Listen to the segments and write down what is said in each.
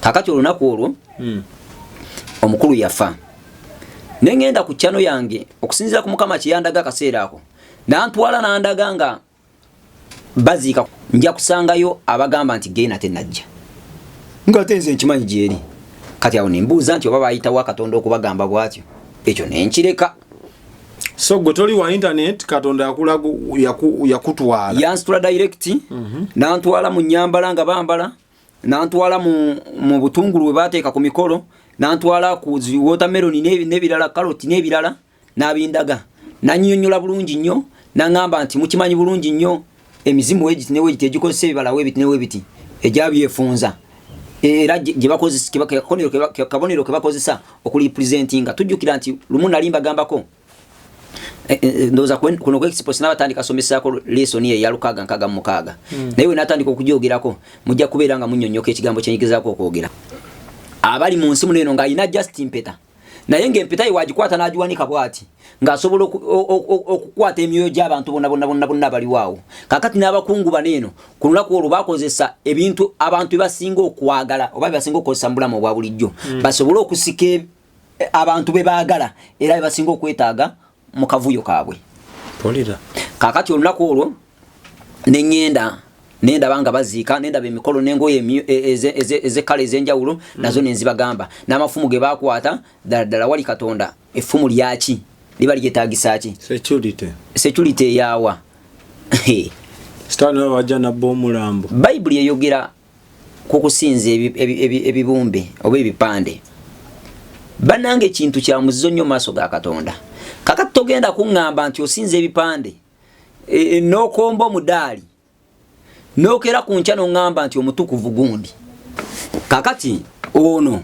Kakati olunaku olwo omukulu yafa, nengenda ku channel yange okusinziira ku Mukama kyeyandaga akaseera ako, nantwala nandaga nga baziika, nja kusangayo abagamba nti genda tenajja, nga ate nze nkimanyi gyeri. Kati awo nembuuza nti oba bayitawo Katonda okubagamba bwatyo, ekyo nenkireka. So gwe toli wa internet, Katonda yakutwala. Yansitula direct, nantwala mu nyambala nga bambala, nantwala mu butungulu bwe bateeka ku mikolo, nantwala ku zi watermelon n'ebirala, karoti n'ebirala, n'abindaga, nannyonnyola bulungi nnyo, naŋŋamba nti mukimanyi bulungi nnyo emizimu wegiti ne wegiti egikozesa ebibala webiti ne webiti egyabyefunza, era gye bakozesa kabonero ke bakozesa okurepresentinga. Tujjukira nti lumu nali mbagambako, ndowooza kuno ku expo sinabatandika somesaako lesson eya 666, naye we natandika okugyogerako mujja kubeera nga munnyonnyoka ekigambo kyenyigezaako okwogera. Abali mu nsi muno eno ng'alina just mpeta, naye ng'empeta ye wagikwata n'agiwanika bw'ati ng'asobola okukwata emyoyo gy'abantu bonna bonna bonna bonna abaliwo awo. Kakati n'abakungu bano eno ku lunaku olwo bakozesa ebintu abantu bye basinga okwagala oba bye basinga okukozesa mu bulamu obwa bulijjo, basobole okusika abantu be baagala era be basinga okwetaaga mu kavuyo kaabwe. Mpulira. Kakati olunaku olwo neŋŋenda nendaba nga baziika, nendaba emikolo n'engoye ez'ekkala ez'enjawulo, nazo nenzibagamba n'amafumu ge bakwata. Ddala ddala wali Katonda, effumu lyaki liba lyetaagisa ki? Security. Security eyaawa? Sitaani we bajja nabba omulambo. Bayibuli eyogera ku kusinza ebibumbe oba ebipande. Bannange, ekintu kya muzizo nnyo mu maaso ga Katonda. Kakati togenda kuŋŋamba nti osinza ebipande, n'okomba omudaali, n'okera ku nkya n'oŋŋamba nti omutukuvu gundi. Kakati ono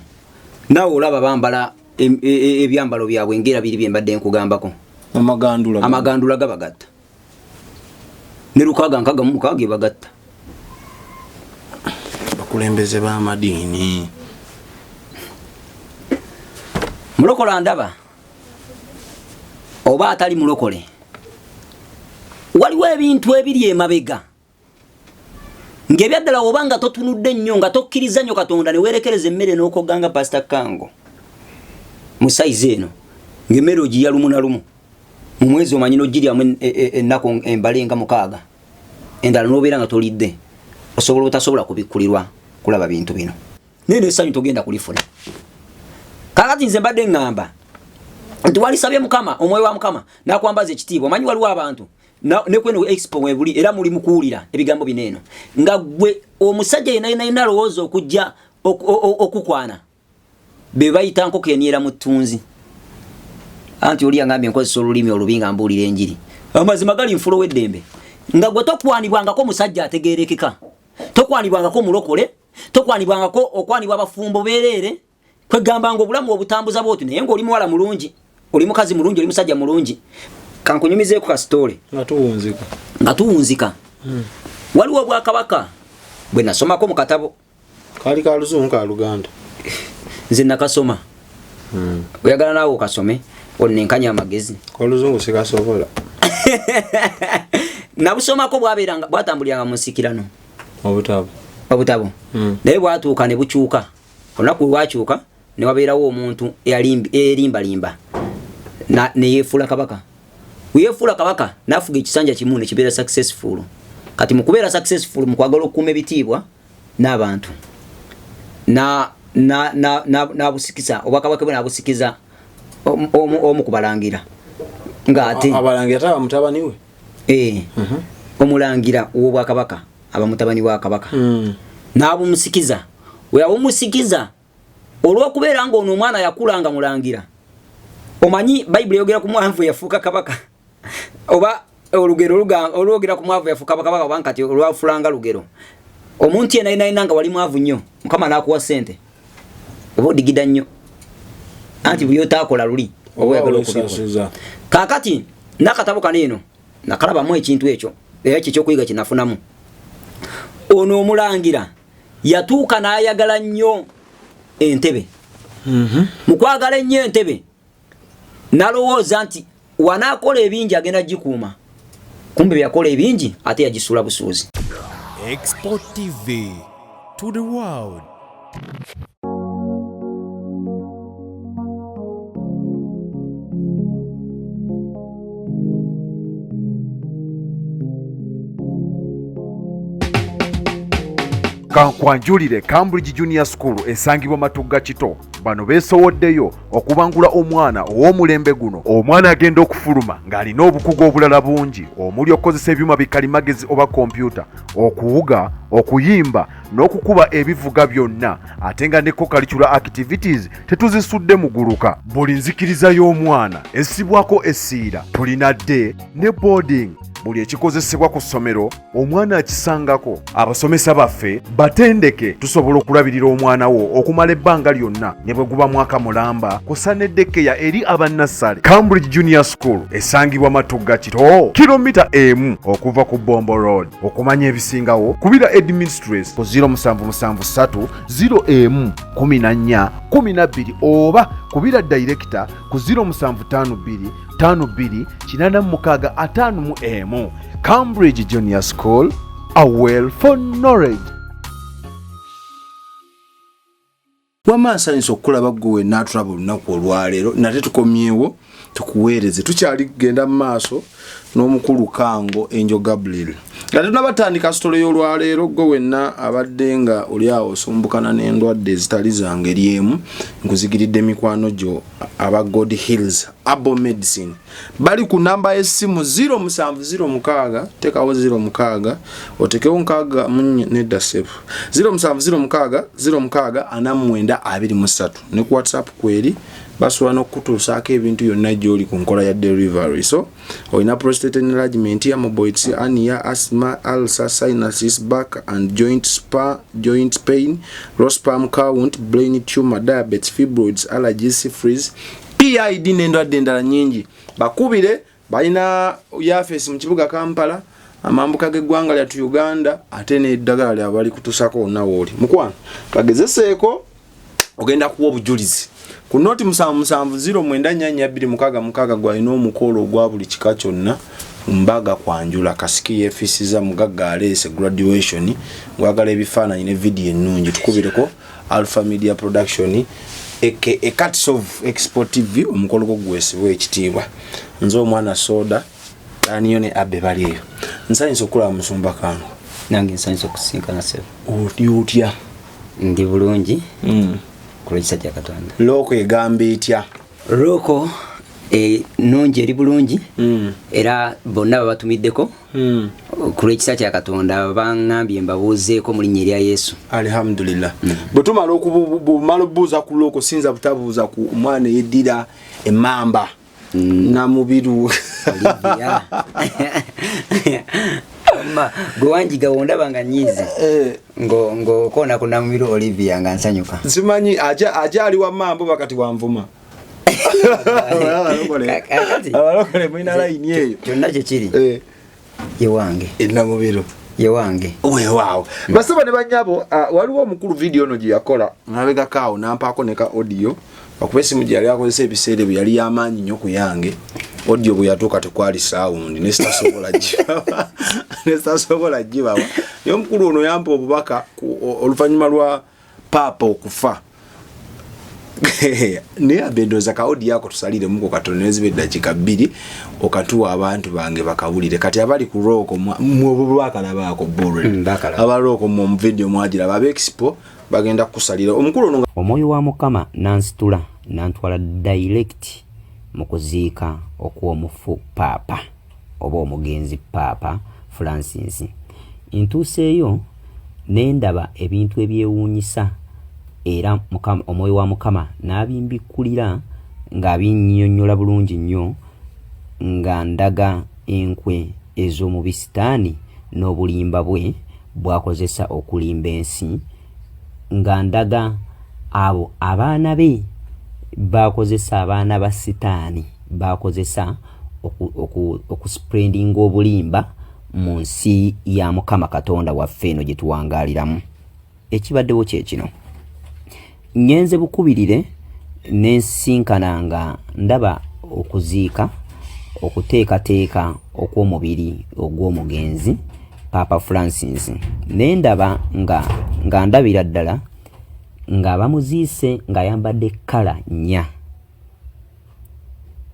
naawe olaba bambala ebyambalo byabwe ngera biri bye mbadde nkugambako. Amagandula. Amagandula gabagatta ne 666 ebagatta. Abakulembeze b'amadiini. Mulokola ndaba oba atali mulokole, waliwo ebintu ebiri emabega ng'ebyaddala oba nga totunudde nnyo, nga tokkiriza nnyo Katonda, ne weerekereza emmere n'okoganga Pasita Kango mu sayizi eno, ng'emmere ogiya lumu na lumu mu mwezi, omanyi n'ogiryamu ennaku embale nga 6, endala n'obeera nga tolidde, osobola otasobola kubikkulirwa kulaba bintu bino, naye n'essanyu togenda kulifuna. Kakati nze mbadde ŋŋamba nti walisabye Mukama, omwoyo wa Mukama n'akwambaza ekitiibwa. Omanyi waliwo abantu ne kweno expo webuli era muli mukuwulira ebigambo bino eno, nga gwe omusajja yena yena yena alowooza okujja okukwana, be bayita nkoko eniera mu ttunzi. Anti oli yangambye nkozesa olulimi olubi nga mbuulira enjiri. Amazima gali nfulo w'eddembe, nga gwe tokwanibwangako omusajja ategeerekeka, tokwanibwangako omulokole, tokwanibwangako, okwanibwa abafumbo beereere. Kwegamba nga obulamu obutambuza bwoti, naye ng'oli muwala mulungi, oli mukazi mulungi, oli musajja mulungi. Kankunyumizeeko ka story. Nga tuwunzika. Nga tuwunzika. Waliwo obwakabaka bwe nasomako mu katabo. Kaali ka Luzungu, ka Luganda? Nze nakasoma. Oyagala naawe okasome onenkanya amagezi. Oluzungu sikasobola. Nabusomako, bwabeeranga bwatambuliranga mu nsikirano. Obutabo. Obutabo. Naye bwatuuka ne bukyuka. Olunaku lwe bwakyuka ne wabeerawo omuntu eyalimbalimba neyeefuula kabaka. Weyeefuula kabaka n'afuga ekisanja kimu ne kibeera successful. Kati mu kubeera successful, mu kwagala okukuuma ebitiibwa n'abantu, n'abusikiza obwakabaka bwe, n'abusikiza omu ku balangira ng'ate Abalangira taba mutabani we? Eh, omulangira w'obwakabaka aba mutabani wa kabaka. N'abumusikiza. We yabumusikiza, olw'okubeera ng'ono omwana yakula nga mulangira, omanyi Bayibuli eyogera ku mwanvu eyafuuka kabaka, oba olugero olwogera ku mwavu yafuuka kabaka, oba nkati olwafulanga lugero. Omuntu yena yena yena nga wali mwavu nnyo, Mukama n'akuwa ssente, oba odigida nnyo, anti buli otaakola luli oba oyagala okubikola. Weesasuza. Kaakati n'akatabo kano eno nakalabamu ekintu ekyo, era ekyo ekyokuyiga kyenafunamu. Ono omulangira yatuuka n'ayagala nnyo entebe. Mu kwagala ennyo entebe, nalowooza nti wanaakola ebingi agenda gikuuma. Kumbe byakola ebingi ate yagisuula busuuzi. Export TV to the world. Kankwanjulire Cambridge Junior School esangibwa Matugga Kito. Bano beesowoddeyo okubangula omwana ow'omulembe guno. Omwana agenda okufuluma ng'alina obukugu obulala bungi omuli okukozesa ebyuma bikalimagezi oba kompyuta, okuwuga, okuyimba n'okukuba ebivuga byonna ate nga ne co-curricular activities tetuzisudde muguluka. Buli nzikiriza y'omwana essibwako essiira. Tulina day ne boarding. Buli ekikozesebwa ku ssomero omwana akisangako. Abasomesa baffe batendeke, tusobola okulabirira omwana wo okumala ebbanga lyonna ne bwe guba mwaka mulamba kw'ossa ne daycare eri abannassale. Cambridge Junior School esangibwa Matugga Kito, kilomita 1 okuva ku Bombo Road. Okumanya ebisingawo kubira headmistress ku 0773 01 14 12 oba kubira director ku 0752 52 86 51. Cambridge Junior School, a well for knowledge. Wamma nsanyusa okukulaba ggwe wenna atulaba olunaku olwaleero. Nate tukomyewo tukuweereze, tukyali kugenda mu maaso n'omukulu Kango Angel Gabriel. Nga tetunabatandika story y'olwaleero, ggwe wenna abadde nga oli awo osumbukana n'endwadde ezitali za ngeri emu, nkuzigiridde mikwano gyo aba God Hills Herbal Medicine. Bali ku namba y'essimu 0706, teekawo 06 otekewo nkaaga mu nedda ssebo, 0706 06 49 23, ne ku WhatsApp kweri basobola n'okukutuusaako ebintu yonna gy'oli ku nkola ya delivery. So olina prostate enlargement, hemorrhoids, hernia, asthma, ulcer, sinuses, back and joint spa, joint pain, low sperm count, brain tumor, diabetes, fibroids, allergies, syphilis, PID n'endwadde endala nnyingi. Bakubire, balina yafeesi mu kibuga Kampala, amambuka g'eggwanga lyattu Uganda, ate n'eddagala lyabwe bali kutuusako wonna wooli. Mukwano, bagezeseeko, ogenda kuwa obujulizi ku noti 770 944 266. Gwalina omukolo ogwa buli kika kyonna, mbaga, kwanjula, kasiki yeefisiza, mugagga aleese, graduation, ngwagala ebifaananyi ne vidiyo ennungi, tukubireko Alpha Media Production aka Cats of Expo TV. Omukolo gwo gwesibwa ekitiibwa. Nze omwana soda daniyo ne Abbe bali eyo. Nsanyusa okulaba musumba Kango. Nange nsanyusa okusinkana sebo. Oli otya? Ndi bulungi ku lw'ekisa kya Katonda. Looko egamba etya? Looko nungi, eri bulungi, era bonna babatumiddeko ku lw'ekisa kya Katonda. Baŋŋambye mbabuuzeeko mu linnya erya Yesu. Alhamdulillah. Bwe tumala bumala obuuza ku looko, sinza butabuuza ku omwana eyeddira emmamba Namubiru. Olivia. Ma, gwe wanjiga wondaba nga nyiize ng'okoona ku Namubiru Olivia nga nsanyuka. Simanyi akyali wa mambo bakati wanvuma. Kakati, Abalokole mulina layini eyo. Kyonna kyekiri ye wange. Enamubiru Ye wange. Weewaawo, basaba ne banyabo, waliwo omukulu vidiyo ono gye yakola nabegakaawo nampaako ne ka audio, okuba esimu gye yali akozesa ebiseera ebyo yali yamaanyi nnyo ku yange. Audio bwe yatuuka tekwali sound, nesitasobola gibawa. Naye omukulu ono yampa obubaka oluvannyuma lwa paapa okufa. Naye abendooza ka audio ako tusaliremuko katono, neziba eddakiika 2, okatuwa abantu bange bakawulire. Kati abali ku rooko mwebwakalabaako boredi. Bakalaba. Abarooko mu vidiyo mwagiraba, ab'expo bagenda kukusalira omukulu ono. Omwoyo wa Mukama n'ansitula n'antwala direct mu kuziika okw'omufu paapa oba omugenzi Paapa Francis. Ntuuseeyo ne ndaba ebintu ebyewuunyisa, era Omwoyo wa Mukama n'abimbikkulira ng'abinnyonnyola bulungi nnyo, nga ndaga enkwe ez'omubi Sitaani n'obulimba bwe bw'akozesa okulimba ensi, nga ndaga abo abaana be b'akozesa, abaana ba Sitaani b'akozesa okuspreadinga obulimba mu nsi ya Mukama Katonda waffe eno gye tuwangaaliramu. Ekibaddewo kye kino: ngenze bukubirire ne nsinkana nga ndaba okuziika, okuteekateeka okw'omubiri ogw'omugenzi Paapa Francis, ne ndaba nga ndabira ddala nga bamuziise ng'ayambadde kkala nnya.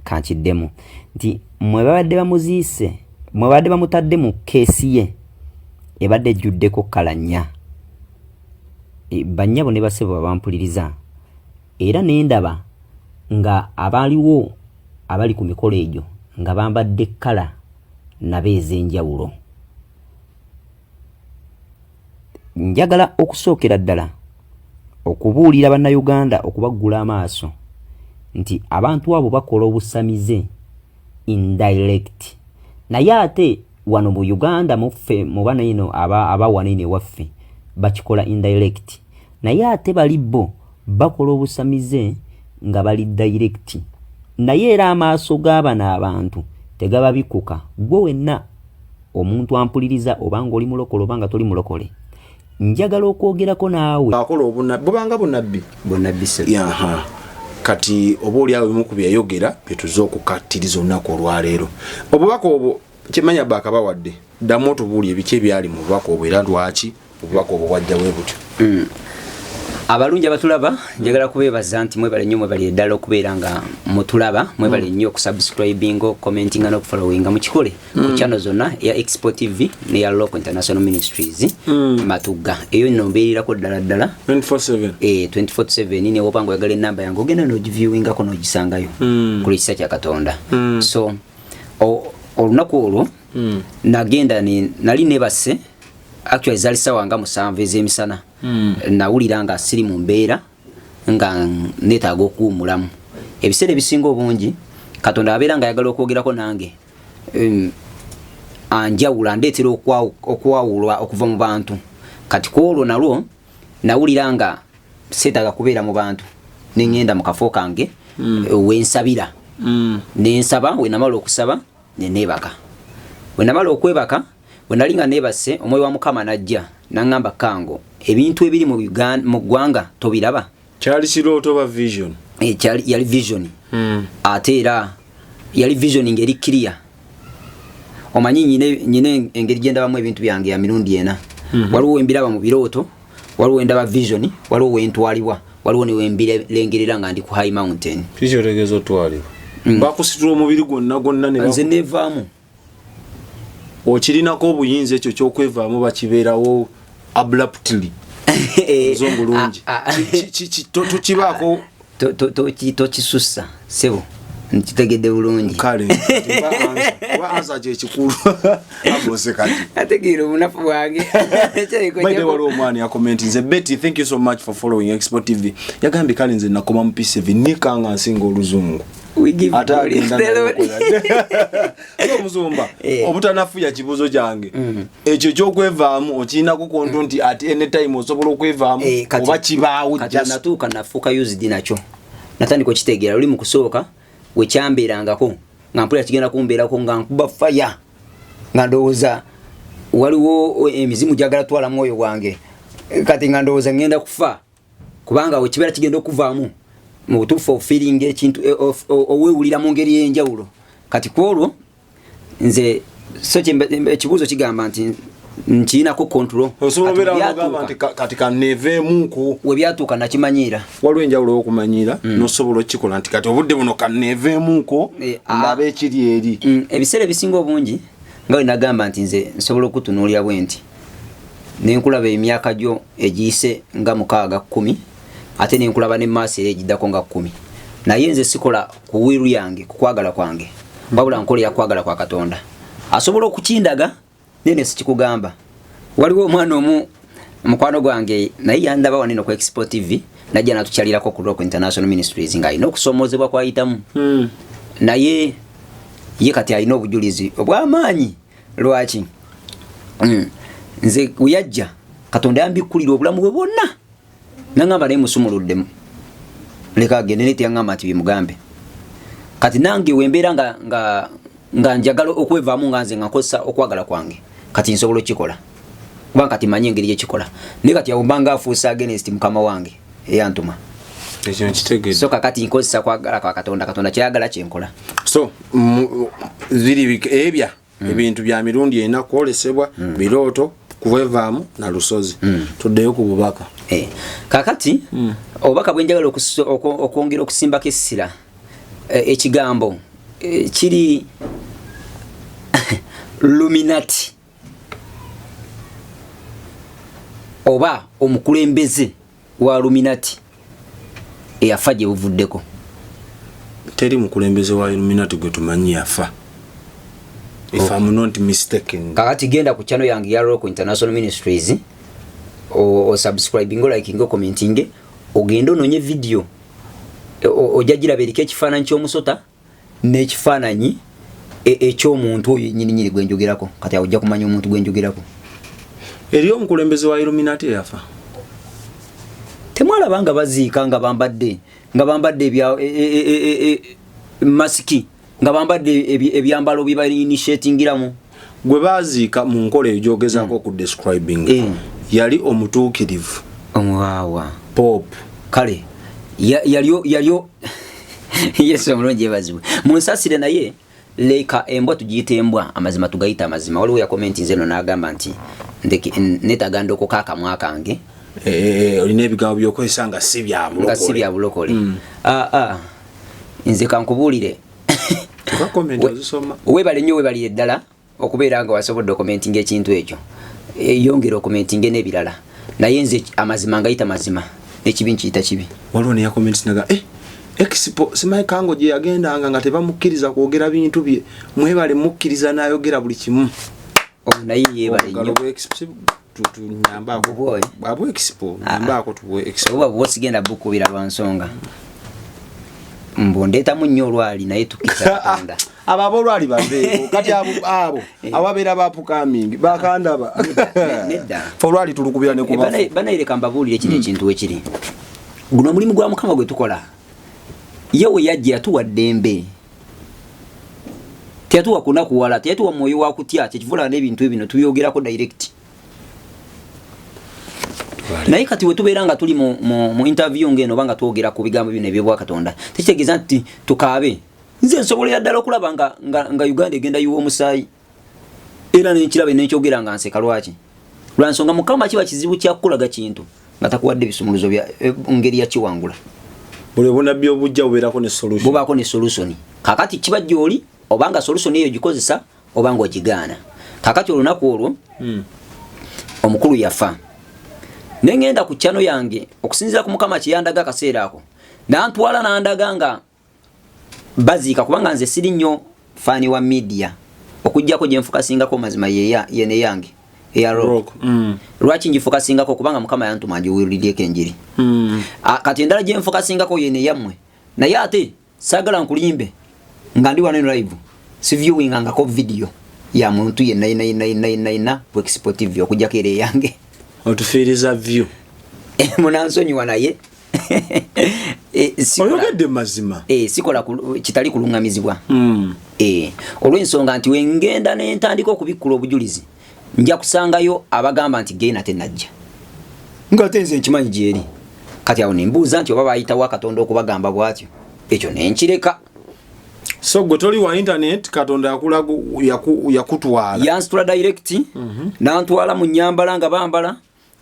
Kankiddemu nti mwe babadde bamuziise, mwe babadde bamutadde mu keesi ye ebadde ejjuddeko kkala nnya. Bannyabo ne bassebo abampuliriza, era ne ndaba nga abaliwo abali ku mikolo egyo nga bambadde kkala nabo ez'enjawulo. Njagala okusookera ddala okubuulira Bannayuganda okubaggula amaaso nti abantu abo bakola obusamize indirect naye ate wano mu Uganda muffe mu bano eno aba wano eno ewaffe bakikola indirect naye ate bali bo bakola obusamize nga bali direct naye era amaaso g'abano abantu tegababikkuka gwe wenna omuntu ampuliriza oba nga oli mulokole oba nga toli mulokole njagala okwogerako naawe. Akola obunabbi bubanga bunabbi. Bunabbi ssebo. Yaha kati oba oli awo ebimu ku byeyayogera byetuze okukattiriza olunaku olwaleero obubaka obwo kimanya bakabawadde ddamu otubuulire biki ebyali mu bubaka obwo era lwaki obubaka obwo bwajja bwe butyo. Abalungi abatulaba njagala kubeebaza nti mwebale nnyo, mwebalire ddala okubeera nga mutulaba, mwebale nnyo okusubscribinga, okucommentinga n'okufollowinga. Mukikole ku channel zonna, eya Expo TV neya Local International Ministries Matugga. Eyo nno mbeerirako ddala ddala. 24/7. 24/7. Newoba nga oyagala enamba yange ogenda n'ogiviewingako n'ogisangayo ku lwekisa kya Katonda. So olunaku olwo nagenda nali nebase, actually zaali sawa nga 7 ez'emisana. Nawulira nga siri mu mbeera nga neetaaga okuwummulamu. Ebiseera ebisinga obungi Katonda abeera nga ayagala okwogerako nange, anjawula, ndeetera okwawulwa okuva mu bantu. Kati ku olwo nalwo nawulira nga seetaaga kubeera mu bantu, neŋŋenda mu kafo kange wensabira, nensaba. Wenamala okusaba neneebaka. Wenamala okwebaka, bwe nali nga neebase, omwoyo wa Mukama najja naŋŋamba, "Kango, ebintu ebiri mu ggwanga tobiraba?" Kyali kirooto oba vision? Yali vision. Ate era yali vision ng'eri clear. Omanyi nyine engeri gyendabamu ebintu byange ya mirundi ena. Waliwo wembiraba mu birooto, waliwo wendaba vision, waliwo wentwalibwa, waliwo newembirengerera nga ndi ku high mountain. Kiki otegeeza otwalibwa? Bakusitula omubiri gwonna gwonna ne Nze nevaamu. Okirinako obuyinza ekyo kyokwevaamu bakibeerawo abruptly, Luzungu lungi? Tukibaako. Tokisussa sebo, nkitegedde bulungi. Kale oba ansa kyekikulu abose kati. Ategeera obunafu bwange. By the way, waliwo omwana yakomenti, nze Betty, thank you so much for following Expo TV. Yagambye, kale nze nakoma mu P7 nikanga nsinga oluzungu. We give Ate glory agenda to the Lord. nayokola. Omusumba, obutanafuya kibuuzo kyange ekyo ekyokwevaamu, okirinako control nti at any time osobola okwevaamu oba kibaawo Kati just natuuka nafuuka used nakyo, natandika okitegeera. Luli mu kusooka wekyambeerangako nga mpulira kigenda kumbeerako nga nkuba faya, nga ndowooza waliwo emizimu gyagala twala mwoyo gwange. Kati nga ndowooza ngenda kufa, kubanga wekibeera kigenda okuvaamu mu butuufu ofeelinga ekintu, oweewulira mu ngeri ey'enjawulo. Kati ku olwo nze so ekibuuzo kigamba nti nkirinako control. Osobola Kati obeera nogamba nti kati kaneeveemuko. We byatuuka nakimanyiira. Waliwo enjawulo y'okumanyiira nosobola okukikola nti kati obudde buno kaneeveemuko ndabe ekiri eri. Ebiseera ebisinga obungi nga bwe nagamba nti nze nsobola okutunuulira bwe nti nenkulaba emyaka gyo egiyise nga 6, 10, ate nenkulaba ne maaso era egiddako nga 10. Naye nze sikola ku will yange, ku kwagala kwange, wabula nkola eyakwagala kwa Katonda. Asobola okukindaga nene sikikugamba. Waliwo omwana omu mukwano gwange, naye yandaba waneno ku Expo TV, najja natukyalirako ku Rock International Ministries ng'alina okusomoozebwa kwayitamu. Naye ye kati alina obujulizi obw'amaanyi. Lwaki? Nze weyajja Katonda yambikkulira obulamu bwe bwonna, naŋŋamba naye musumuluddemu, leka agende, naye teyaŋŋamba nti bimugambe. Kati nange wembeera nga njagala okwevaamu nga nze nga nkozesa okwagala kwange, kati nsobola okukikola kubanga kati manyi engeri gyekikola. Naye kati awo mbanga afuuse against mukama wange eyantuma. Ekyo nkitegedde. So kakati nkozesa kwagala kwa Katonda. Katonda kyayagala kyenkola. So ziri ebya ebintu bya mirundi ena: kwolesebwa, birooto, kwevaamu na lusozi. Tuddeyo ku bubaka. Kakati obubaka bwenjagala okwongera okusimbako essira, ekigambo kiri Illuminati oba omukulembeze. wa Illuminati eyafa gye buvuddeko? Teri mukulembeze wa Illuminati gwe tumanyi yafa, if okay. I'm not mistaken. Kakati genda ku channel yange ya Rock International Ministries, o subscribing, o liking, o commenting, ogende ononye video, ojja giraba eriko ekifaananyi ky'omusota n'ekifaananyi eky'omuntu oyo nyini nyini gwe njogerako. Kati awo ojja kumanya omuntu gwe njogerako. Eriyo omukulembeze wa Illuminati eyafa? Temwalaba nga baziika nga bambadde ebya masiki, nga bambadde ebyambalo bye bainitiatingiramu? Gwe baziika mu nkola eyo gyogezaako ku describing yali omutuukirivu omwawa Pope. Kale yaliyo Yesu omulungi yebazibwe. Munsasire, naye leka embwa tugiyite embwa, amazima tugayita amazima. Waliwo yakomenti nze no n'agamba nti neetaaga ndokoka akamwa kange. Olina ebigambo byokozesa nga si bya nga si bya bulokole. Nze kankubuulire. Comment ozisoma. Weebale nnyo, weebalire ddala okubeera nga wasobodde okomentinga ekintu ekyo. Yongera okomentinge n'ebirala, naye nze amazima ngayita mazima, n'ekibi nkiyita kibi. Waliwo neyakomenti naga expo simanyi Kango gye yagendanga nga tebamukkiriza kwogera bintu bye, mwebale mukkiriza n'ayogera buli kimu. Oh, naye yeebale nnyo. Tunyambaako. Bubwo, eh? Abu expo nyambaako tuwe expo. Oba bwo sigenda bukubira lwa nsonga mbu ndeetamu nnyo olwali, naye tukkiriza Katonda. Abo aboolwali baveeko kati, abo ababeera ba upcoming bakandaba. Nedda. Fe olwali tulukubira ne kubafu. Banaye mbabuulire kino ekintu wekiri. Guno omulimu gwa Mukama gwe tukola, ye we yajja yatuwa ddembe, teyatuwa kunakuwala, teyatuwa mwoyo wa kutya. Kyekivula n'ebintu bino tubyogerako direct. Naye kati we tubeera nga tuli mu interview ng'eno oba nga twogera ku bigambo bino ebyobwakatonda, tekitegeeza nti tukaabe. Nze nsobolera ddala okulaba nga Uganda egenda yiwa omusaayi, era nenkiraba nenkyogera nga nseka. Lwaki? Lwansonga Mukama kiba kizibu kyakukulaga kintu nga takuwadde bisumuluzo bya ngeri yakiwangula. Buli obunabbi obujja bubeerako ne solution. Bubaako ne solution. Kakati kiba gyoli obanga solution eyo gikozesa obanga ogigaana. Kakati olunaku olwo omukulu yafa, nengenda ku channel yange okusinziira ku Mukama kyeyandaga akaseera ako, nantwala nandaga nga baziika, kubanga nze siri nnyo fan wa media okugjako gye nfocusingako mazima yeya yene yange eya Rock. Rock. Lwaki ngifocusingako? Kubanga Mukama yantuma ngiwuliryeko enjiri. Kati endala gye nfocusingako yene yammwe, naye ate saagala nkulimbe nga ndi wano eno live, siviewingangako video ya muntu yenna yenna yenna yenna yenna yenna ku Expo TV okugjako era eyange. Otufiiriza view. Munansonyiwa, naye Oyogedde mazima. Sikola kitali kuluŋŋamizibwa. Olw'ensonga nti wengenda nentandika okubikkula obujulizi, nja kusangayo abagamba nti genda tenajja, nga ate nze nkimanyi gyeri. Kati awo nembuuza nti oba bayitawo Katonda okubagamba bw'atyo, ekyo nenkireka. So gwe toli wa internet, Katonda yakutwala. Yansitula direct, nantwala mu nyambala nga bambala,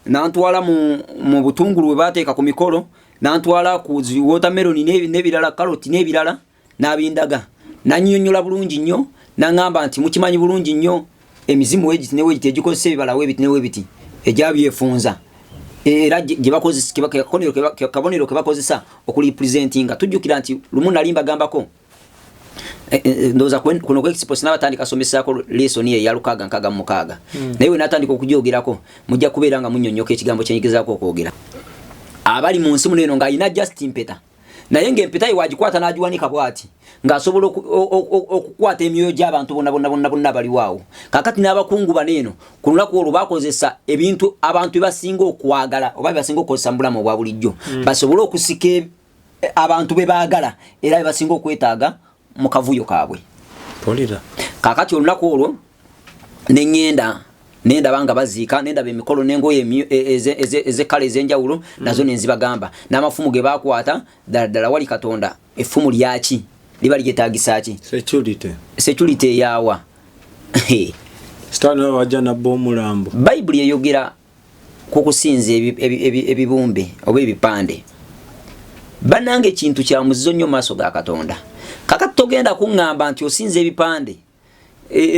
nantwala mu butungulu bwe bateeka ku mikolo, nantwala ku zi watermelon n'ebirala, karoti n'ebirala, n'abindaga, nannyonnyola bulungi nnyo, naŋŋamba nti mukimanyi bulungi nnyo emizimu wegiti ne wegiti egikozesa ebibala webiti ne webiti egyabyefunza, era gye bakozesa kabonero ke bakozesa okurepresentinga. Tujjukira nti lumu nali mbagambako, ndowooza kuno ku expo sinabatandika somesaako lesson eya 666, naye we natandika okugyogerako mujja kubeera nga munnyonnyoka ekigambo kyenyigezaako okwogera. Abali mu nsi muno eno ng'alina just mpeta, naye ng'empeta ye wagikwata n'agiwanika bw'ati ng'asobola okukwata emyoyo gy'abantu bonna bonna bonna bonna abaliwo awo. Kakati n'abakungu bano eno ku lunaku olwo bakozesa ebintu abantu bye basinga okwagala oba bye basinga okukozesa mu bulamu obwa bulijjo, basobole okusika abantu be baagala era be basinga okwetaaga mu kavuyo kaabwe. Mpulira. Kakati olunaku olwo neŋŋenda nendaba nga baziika, nendaba emikolo n'engoye ez'ekkala ez'enjawulo, nazo nenzibagamba n'amafumu ge bakwata. Ddala ddala wali Katonda effumu lyaki liba lyetagisa ki? Security. Security eyawa? Sitaani we wajja nabba omulambo. Bayibuli eyogera ku kusinza ebibumbe oba ebipande. Bannange, ekintu kya muzizo nnyo mu maaso ga Katonda. Kakati togenda kuŋŋamba nti osinza ebipande,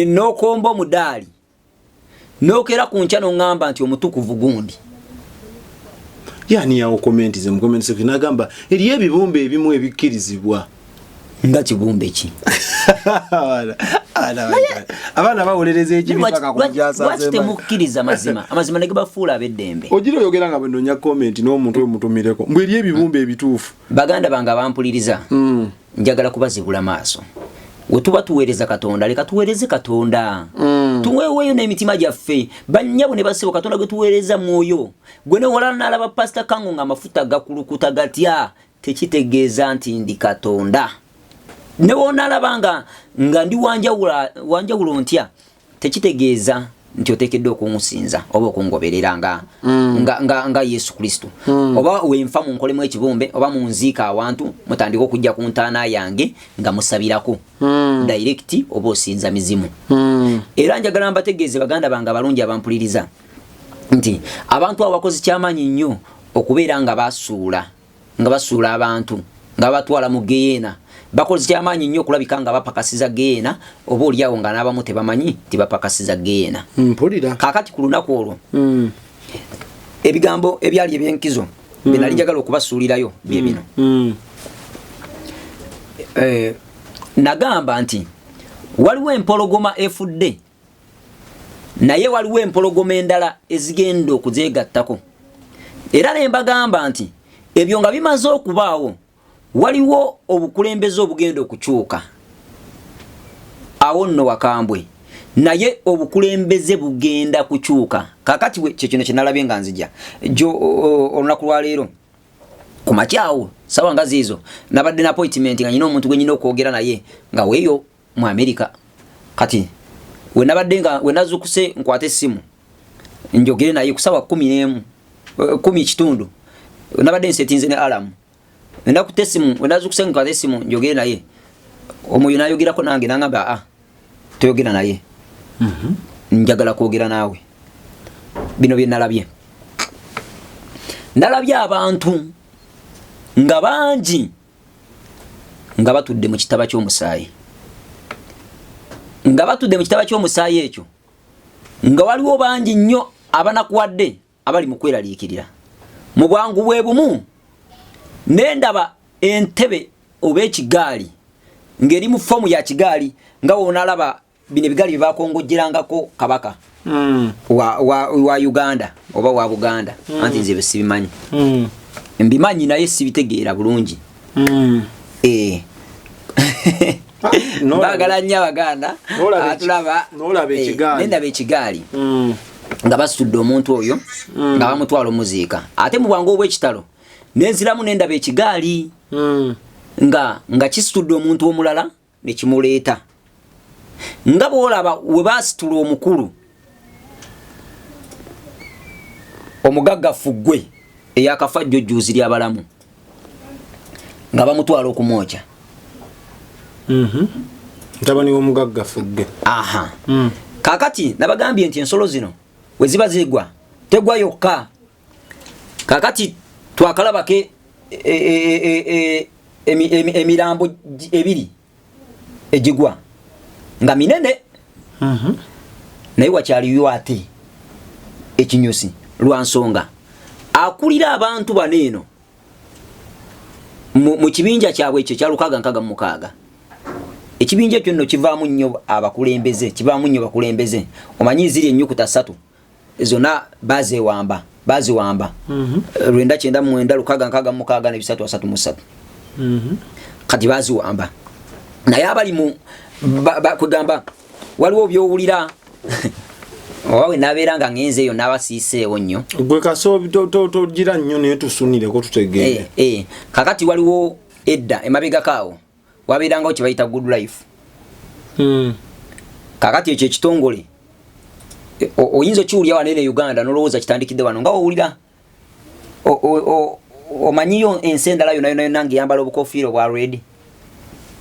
n'okomba omudaali, n'okera ku nkya n'oŋŋamba nti omutukuvu gundi. Yani yawo comment ze mu comment section nagamba eriyo ebibumbe ebimu ebikkirizibwa. Nga kibumbe ki? Abaana bawolereza ekibi paka ku temukkiriza mazima, amazima ne gabafuula ab'eddembe. Ogira oyogera nga bwenonya comment n'omuntu oyo mutumireko mbu eriyo ebibumbe ebituufu. Baganda bange abampuliriza, njagala kubazibula maaso. We tuba tuweereza Katonda, leka tuweereze Katonda. Tuweeweeyo n'emitima gyaffe. Bannyabo ne bassebo, Katonda gwe tuweereza mwoyo. Gwe ne walala n'alaba Pasita Kango ng'amafuta gakulukuta gatya, tekitegeeza nti ndi Katonda. Ne w'onaalaba nga ndi wanjawulo ntya, tekitegeeza nti oteekeddwa okunsinza oba okungoberera nga Yesu Kristo. Oba wenfa munkolemu ekibumbe oba munziika awantu, mutandike okujja ku ntaana yange nga musabirako. Direct oba osinza mizimu. Era njagala mbategeeze baganda bange abalungi abampuliriza nti abantu abo bakoze kyamaanyi nnyo okubeera nga basuula abantu nga batwala mu geyeena. Bakoze kyamaanyi nnyo okulabika nga bapakasiza geyeena, oba oliawo nga n'abamu tebamanyi tibapakasiza geyeena. Mpulira. Kaakati ku lunaku olwo ebigambo ebyali ebyenkizo bye nali njagala okubasuulirayo bye bino. Nagamba nti waliwo empologoma efudde, naye waliwo empologoma endala ezigenda okuzeegattako. Era ne mbagamba nti ebyo nga bimaze okubaawo, waliwo obukulembeze obugenda okukyuka. Awo nno wakambwe, naye obukulembeze bugenda kukyuka. Kaakati kye kino kye nalabye nga nzija jo olunaku lwaleero ku makya awo sawa nga ziizo, nabadde na appointment nga nyina omuntu gwe nyina okwogera naye nga weeyo mu Amerika. Kati we nabadde nga we nazukuse nkwate essimu njogere naye ku sawa 11, 10:15, nabadde nsetinze ne alarm. Nakutte essimu, we nazukuse nkwate essimu njogere naye, omwoyo n'ayogerako nange n'angamba, aa, toyogera naye. Njagala kwogera naawe. Bino bye nalabye. Nalabye abantu nga bangi nga batudde mu kitaba ky'omusaayi. Nga batudde mu kitaba ky'omusaayi ekyo, nga waliwo bangi nnyo abanakuwadde abali mu kweraliikirira. Mu bwangu bwe bumu ne ndaba entebe oba ekigaali ng'eri mu foomu ya kigaali, nga w'onaalaba bino ebigaali bye bakongojjerangako kabaka wa Uganda oba wa Buganda. Anti nze ebyo sibimanyi. Mbimanyi naye sibitegeera bulungi. Baagala nnyo Abaganda. Atulaba. N'olaba ekigaali. Nendaba ekigaali nga basitudde omuntu oyo nga bamutwala omuziika. Ate mu bwangu obw'ekitalo nenziramu nendaba ekigaali nga kisitudde omuntu omulala ne kimuleeta. Nga bw'olaba we baasitula omukulu omugagga Fuggwe eyakafa jjo jjuuzi ly'abalamu nga bamutwala okumwokya. Mutabani w'omugagga Fuggwe. Aha. Kaakati nabagambye nti ensolo zino we ziba zigwa tegwa yokka. Kaakati twakalabako emirambo ebiri egigwa nga minene. Naye wakyaliyo ate ekinyusi lwa nsonga akulira abantu bano eno mu kibinja kyabwe ekyo ekya 666. Ekibinja ekyo nno kivaamu nnyo abakulembeze, kivaamu nnyo bakulembeze. Omanyi ziri ennyukuta 3 zonna baziwamba. 999, 666 ne 333. Kati baziwamba. Naye abali mu kugamba waliwo by'owulira oba we nabeera nga ngenze eyo n'abasiiseewo nnyo. Gwe kaso togira nnyo naye tusunireko tutegeere. Kakati waliwo edda emabegako awo wabeerangawo kye bayita Good Life. Kakati ekyo ekitongole oyinza okiwulira wano eno e Uganda n'olowooza kitandikidde wano, nga owulira omanyiyo ensi endala yonna yonna yonna ng'eyambala obukofiira obwa red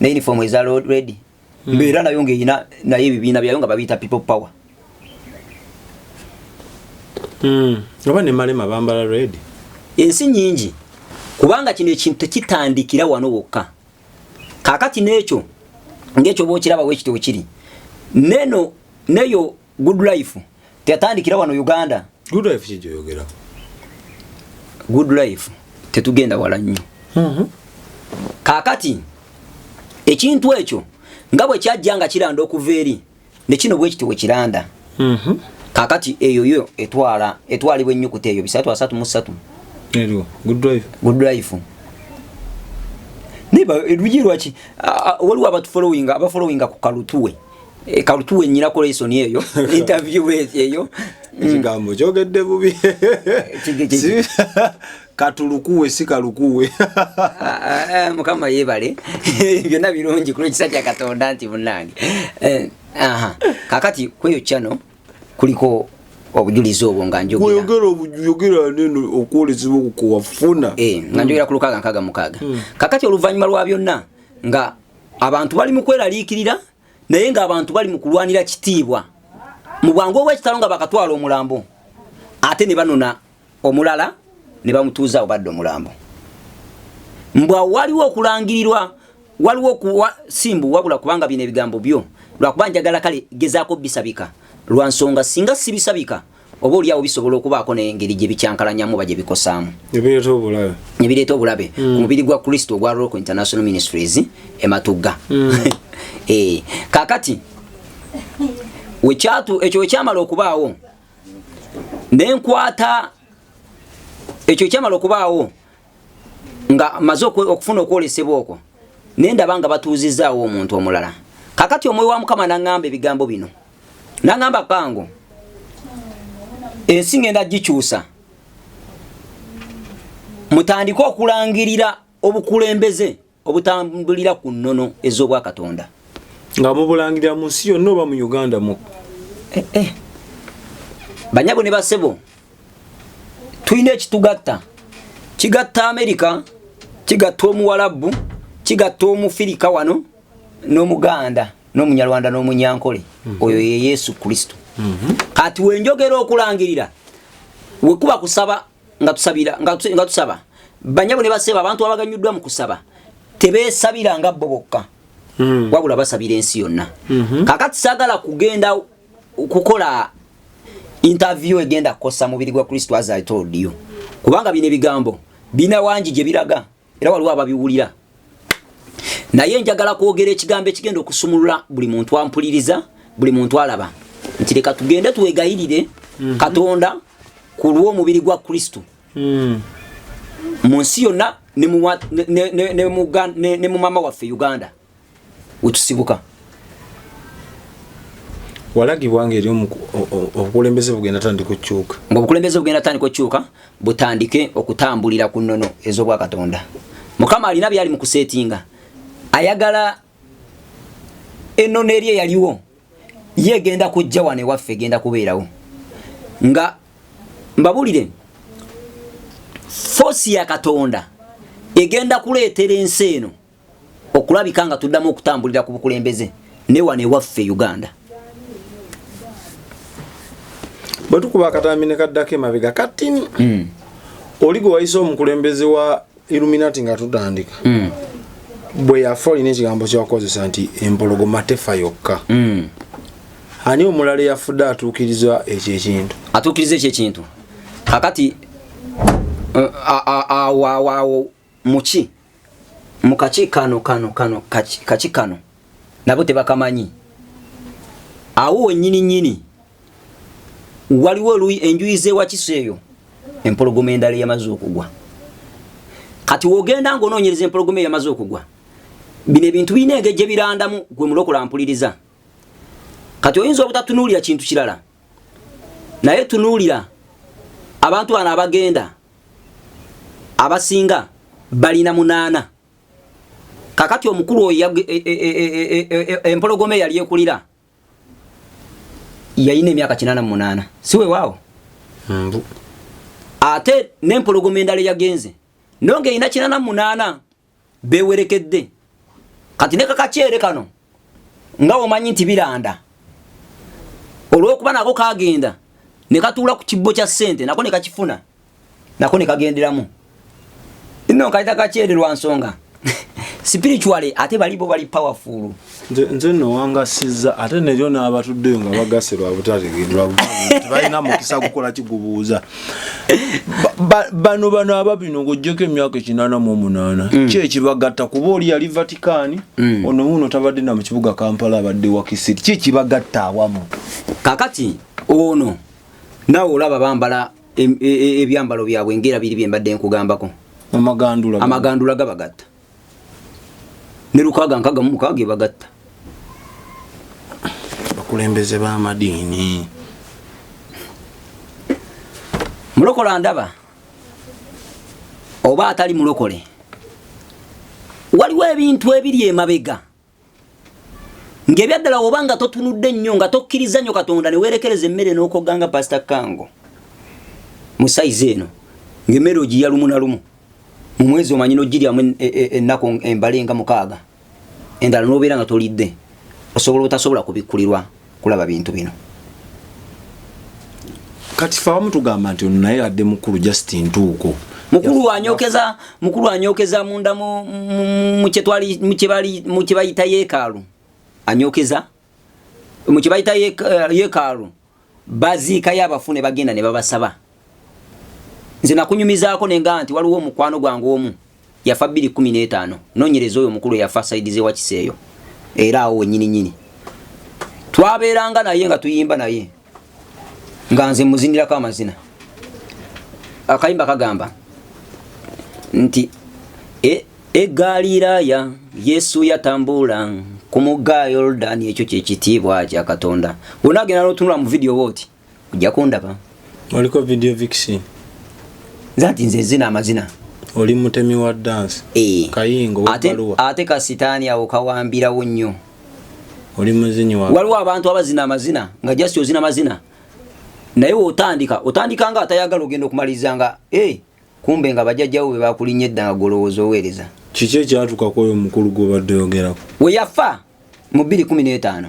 ne uniform eza red. Mbeera nayo ng'erina naye ebibiina byayo nga babiyita People Power. Oba ne Malema bambala red. Ensi nnyingi, kubanga kino ekintu tekitandikira wano wokka. Kaakati n'ekyo ng'ekyo bw'okiraba bwekityo bwe kiri. Neno neyo Good Life teyatandikira wano Uganda. Good Life ki gy'oyogerako? Good life tetugenda wala nnyo. Kaakati ekintu ekyo nga bwe kyajja nga kiranda okuva eri, ne kino bwe kityo bwe kiranda. Kaakati eyo yo etwalibwa ennyukuta eyo 333. Eriwo good life. Good life. Naye lugi lwaki waliwo abafollowinga ku Kalutuwe. Kalutuwe nnyinako lesson eyo, interview eyo. Ekigambo kyogedde bubi. Katulukuwe si kalukuwe. Mukama yeebale. Byonna birungi ku lw'ekisa kya Katonda nti munnange. Kaakati kweyo channel kuliko obujulizi obwo nga njogera. Weyogera obujogera neno okwolesebwa okwo wafuna. Nga njogera ku 666. Kaakati oluvannyuma lwa byonna nga abantu bali mu kweraliikirira, naye ng'abantu bali mu kulwanira kitiibwa. Mu bwangu obw'ekitalo nga bakatwala omulambo, ate ne banona omulala ne bamutuuza awo badde omulambo. Mbwa waliwo okulangirirwa, waliwo okuwa simbu wabula kubanga bino ebigambo byo lwakuba njagala kale gezaako bisabika lwa nsonga, singa sibisabika oba oli awo bisobola okubaako n'engeri gye bikyankalanyamu oba gye bikosaamu. Ebireeta obulabe. Ebireeta obulabe ku mubiri gwa Kristo ogwa Rock International Ministries e Matugga. Kaakati ekyo wekyamala okubaawo ne nkwata ekyo ekyamala okubaawo nga maze okufuna okwolesebwa okwo, ne ndaba nga batuuzizzaawo omuntu omulala. Kaakati omwoyo wa Mukama n'aŋŋamba ebigambo bino, n'aŋŋamba Kango, ensi ngenda gikyusa, mutandike okulangirira obukulembeze obutambulira ku nnono ez'obwakatonda. Nga mubulangirira mu nsi yonna oba mu Uganda mu? Banyabo ne basebo, tulina ekitugatta. Kigatta Amerika, kigatta Omuwalabu, kigatta Omufirika wano, n'Omuganda, n'Omunyarwanda, n'Omunyankole. Oyo ye Yesu Kristo. Kati wenjogera okulangirira, wekuba kusaba nga tusabira, nga tusaba. Banyabo ne basebo, abantu abaganyuddwa mu kusaba tebeesabira nga bo bokka. Wabula basabira ensi yonna. Kaakati saagala kugenda kukola interview egenda kukosa mubiri gwa Kristo as I told you. Kubanga bino ebigambo bina wangi gye biraga era waliwo ababiwulira. Naye njagala kwogera ekigambo ekigenda okusumulula buli muntu ampuliriza, buli muntu alaba nti leka tugende twegayirire Katonda ku lw'omubiri gwa Kristo. Mu nsi yonna ne mu mama waffe Uganda wetusibuka. Walagibwa ng'eri obukulembeze bugenda tandika okukyuka. Ng'obukulembeze bugenda tandika okukyuka, butandike okutambulira ku nnono ez'obwakatonda. Mukama alina byali mu kuseetinga. Ayagala ennono eri eyaliwo ye egenda kujja wano ewaffe, egenda kubeerawo. Nga mbabulire, force ya Katonda egenda kuleetera ensi eno okulabika nga tuddamu okutambulira ku bukulembeze ne wano ewaffe Uganda. Bwe tukuba akatambi ne kaddako emabega katini, oli gwe wayise omukulembeze wa Illuminati nga tutandika, bwe yafa olina ekigambo kyakozesa nti empologoma tefa yokka. Ani omulala eyafudde atuukiriza ekyo ekintu? Atuukiriza ekyo ekintu. Kakati awo awo awo muki mukaki kano kano kano kaki kano nabo tebakamanyi. Awo wennyini nnyini waliwo enjuyi z'ewakiso eyo empologoma endala eyamaze okugwa. Kati w'ogenda ng'onoonyereza empologoma eyamaze okugwa, bino ebintu birina engeri gye birandamu gwe mulokola mpuliriza. Kati oyinza obutatunuulira kintu kirala, naye tunuulira abantu bano abagenda abasinga balina 8. Kakati omukulu oyo empologoma eyali ekulira yalina emyaka 88, si weewaawo? Mbu. Ate n'empologoma endala eyagenze nayo ng'erina 88, beewerekedde. Kati ne kakakyere kano nga omanyi nti biranda, olw'okuba nako kagenda ne katuula ku kibbo kya ssente, nako ne kakifuna, nako ne kagenderamu. Nno nkayita kakyere lwa nsonga. Spiritually ate bali bo bali powerful. Nze nno wangasizza ate neryo n'abatuddeyo nga bagase lwa butategeerwa, tebalina mukisa gukola kigubuuza. Bano bano ababino ng'oggyeko emyaka 88, ki ekibagatta? Kuba oli yali Vatikani, ono wuno tabadde na mu kibuga Kampala, abadde Wakisiri. Ki ekibagatta awamu? Kakati ono naawe olaba bambala ebyambalo byabwe ngera biri byembadde nkugambako. Amagandula. Amagandula gabagatta ne 666 ebagatta. Abakulembeze b'amadiini. Mulokola ndaba oba atali mulokole, waliwo ebintu ebiri emabega ng'ebyaddala oba nga totunudde nnyo, nga tokkiriza nnyo Katonda, ne weerekereza emmere n'okogga nga Pasita Kango mu sayizi eno, ng'emmere ogiya lumu na lumu mu mwezi, omanyi n'ogiryamu ennaku embale nga 6, endala n'obeera nga tolidde, osobola otasobola kubikkulirwa kulaba bintu bino. Kati fe awamu tugamba nti ono naye adde mukulu Justin Ntuuko. Mukulu anyokeza, mukulu anyokeza munda mu kye bayita yeekaalu, anyokeza mu kye bayita yeekaalu, baziikayo abafu ne bagenda ne babasaba. Nze nakunyumizaako nenga nti waliwo omukwano gwange omu yafa 2015, nonyereza oyo omukulu eyafa side ze wakiseeyo, era awo wennyini nyini twabeeranga naye nga tuyimba naye, nga nze muzinirako amazina. Akayimba kagamba nti e Galilaya Yesu yatambula ku mugga Yoludaani, ekyo kyekitiibwa kya Katonda. Wonna agenda n'otunula mu vidiyo wooti ojja kundaba. Oliko video vixen. Nze ati nze nzina amazina. Oli mutemi wa dance. Kayingo w'ebbaluwa. Ate kasitaani awo kawambirawo nnyo. Oli muzinyi wa Waliwo abantu abazina amazina nga just ozina amazina, naye otandika otandika nga atayagala, ogenda okumaliriza nga kumbe nga bajjajjawo be bakulinnya edda nga golowooza oweereza. Kiki ekyatuka ku oyo omukulu gw'obadde oyogerako? We yafa mu 2015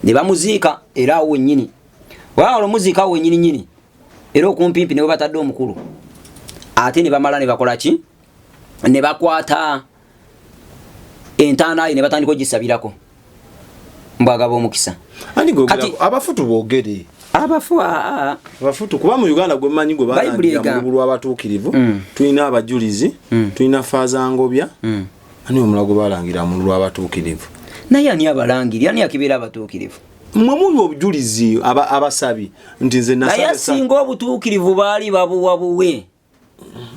ne bamuziika era awo wennyini, wabamala omuziika awo wennyini nyini era okumpimpi ne we batadde omukulu, ate ne bamala ne bakola ki, ne bakwata entaana ye ne batandika ogisabirako mbwagaba omukisa. Ani gwogerako? Abafu tuboogere. Abafu aa. Abafu kuba mu Uganda gwe mmanyi gwe Bayibuli balangira mu egamba. lubu lw'abatuukirivu, tulina abajulizi, tulina Faaza Ngobya. Ani omulala gwe balangira mu lubu lw'abatuukirivu? Naye ani abalangiri, ani akibeera abatuukirivu? Mmwe muli obujulizi, abasabi nti nze naye nasaba singa obutuukirivu baali babuwa buwe.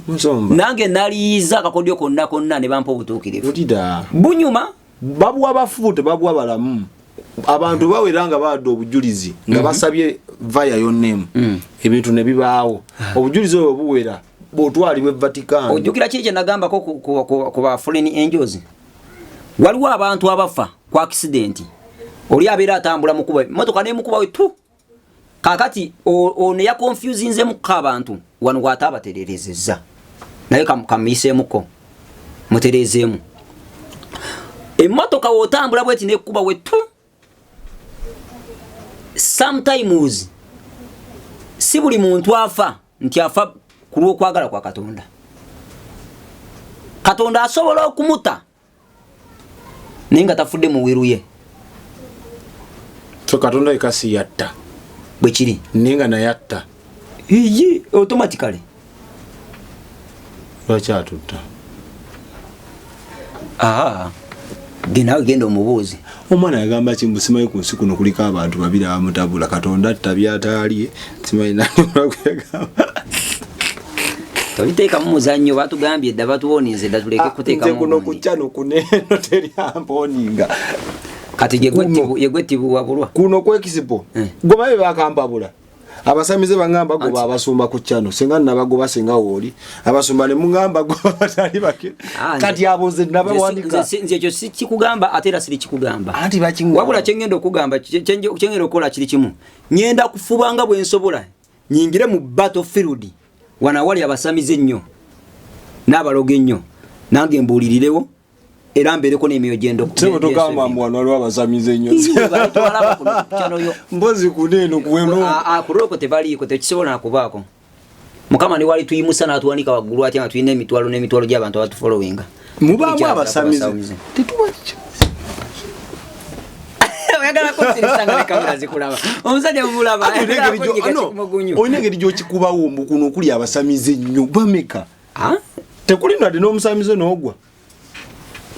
Nsomba. Nange naliyiza akakodyo konna konna ne bampa obutuukirivu. Otida. Bunyuma. Babuwa bafu, tebabuwa balamu. Abantu bawera nga bawadde obujulizi nga basabye via your name, ebintu ne bibaawo, obujulizi obwo buwera bwotwalibwa e Vatican. Ojjukira kiri kye nagambako ku ba fallen angels? Waliwo abantu abafa ku accident, oli abeera atambula mukuba motoka nemukuba we tu. Kakati ono yaconfusinzemuko abantu wano wate abatererezezza, naye kamuyiseemuko mutereezeemu. Emmotoka wotambula bweti nekuba wetu, sometimes si buli muntu afa nti afa ku lw'okwagala kwa Katonda. Katonda asobola okumuta naye nga tafudde mu will ye. So Katonda yekasi yatta? Bwe kiri. Naye nga naye atta? Iye, automatically. Lwaki atutta? Aa, genawe genda omubuuzi. Omwana yagamba ki? Mbu simanyi ku nsi kuno kuliko abantu babiri abamutabula. Katonda atta byataalye, simanyi nani yagamba. Tobiteekamu muzannyo, batugambye dda, batuwoninze dda, tuleke Ah, nze kuteekamu kuno gundi. ku channel kuneeno teryamponinga. Kati yegwe tibuwabulwa. Kuno kwekisipo. Gobabe bakampabula, abasamize baŋŋamba goba abasumba ku channel, singa nabagoba, singa wooli abasumba ne muŋŋamba goba batali bake. Ah, Kati abo nze nabawanika. Nze ekyo sikikugamba, ate era siri kikugamba. Anti bakiŋŋamba. Wabula kyengenda okugamba, kyengenda okukola kiri kimu: ngenda kufuba nga bwe nsobola nyingire mu battlefield wano awali abasamize ennyo n'abalogo ennyo, nange mbuulirirewo era mbeereko n'emyoyo gyendo. Sebo, togamba mbu wano waliwo abasamize ennyo. Mpozi kuneeno kuweno. Ku Rock tebaliiko, tekisobola nakubaako. Mukama ne wali tuyimusa n'atuwanika waggulu atya nga tulina emitwalo n'emitwalo gy'abantu abatufollowinga. Mubaamu abasamize. Tetuba Oyagala kunsirisa nga ne kamera zikulaba. Omusajja mumulaba. Olina engeri gy'okikubawo mbu kuno okuli abasamize ennyo bameka? Ah? Tekuli nadde n'omusamize n'ogwa.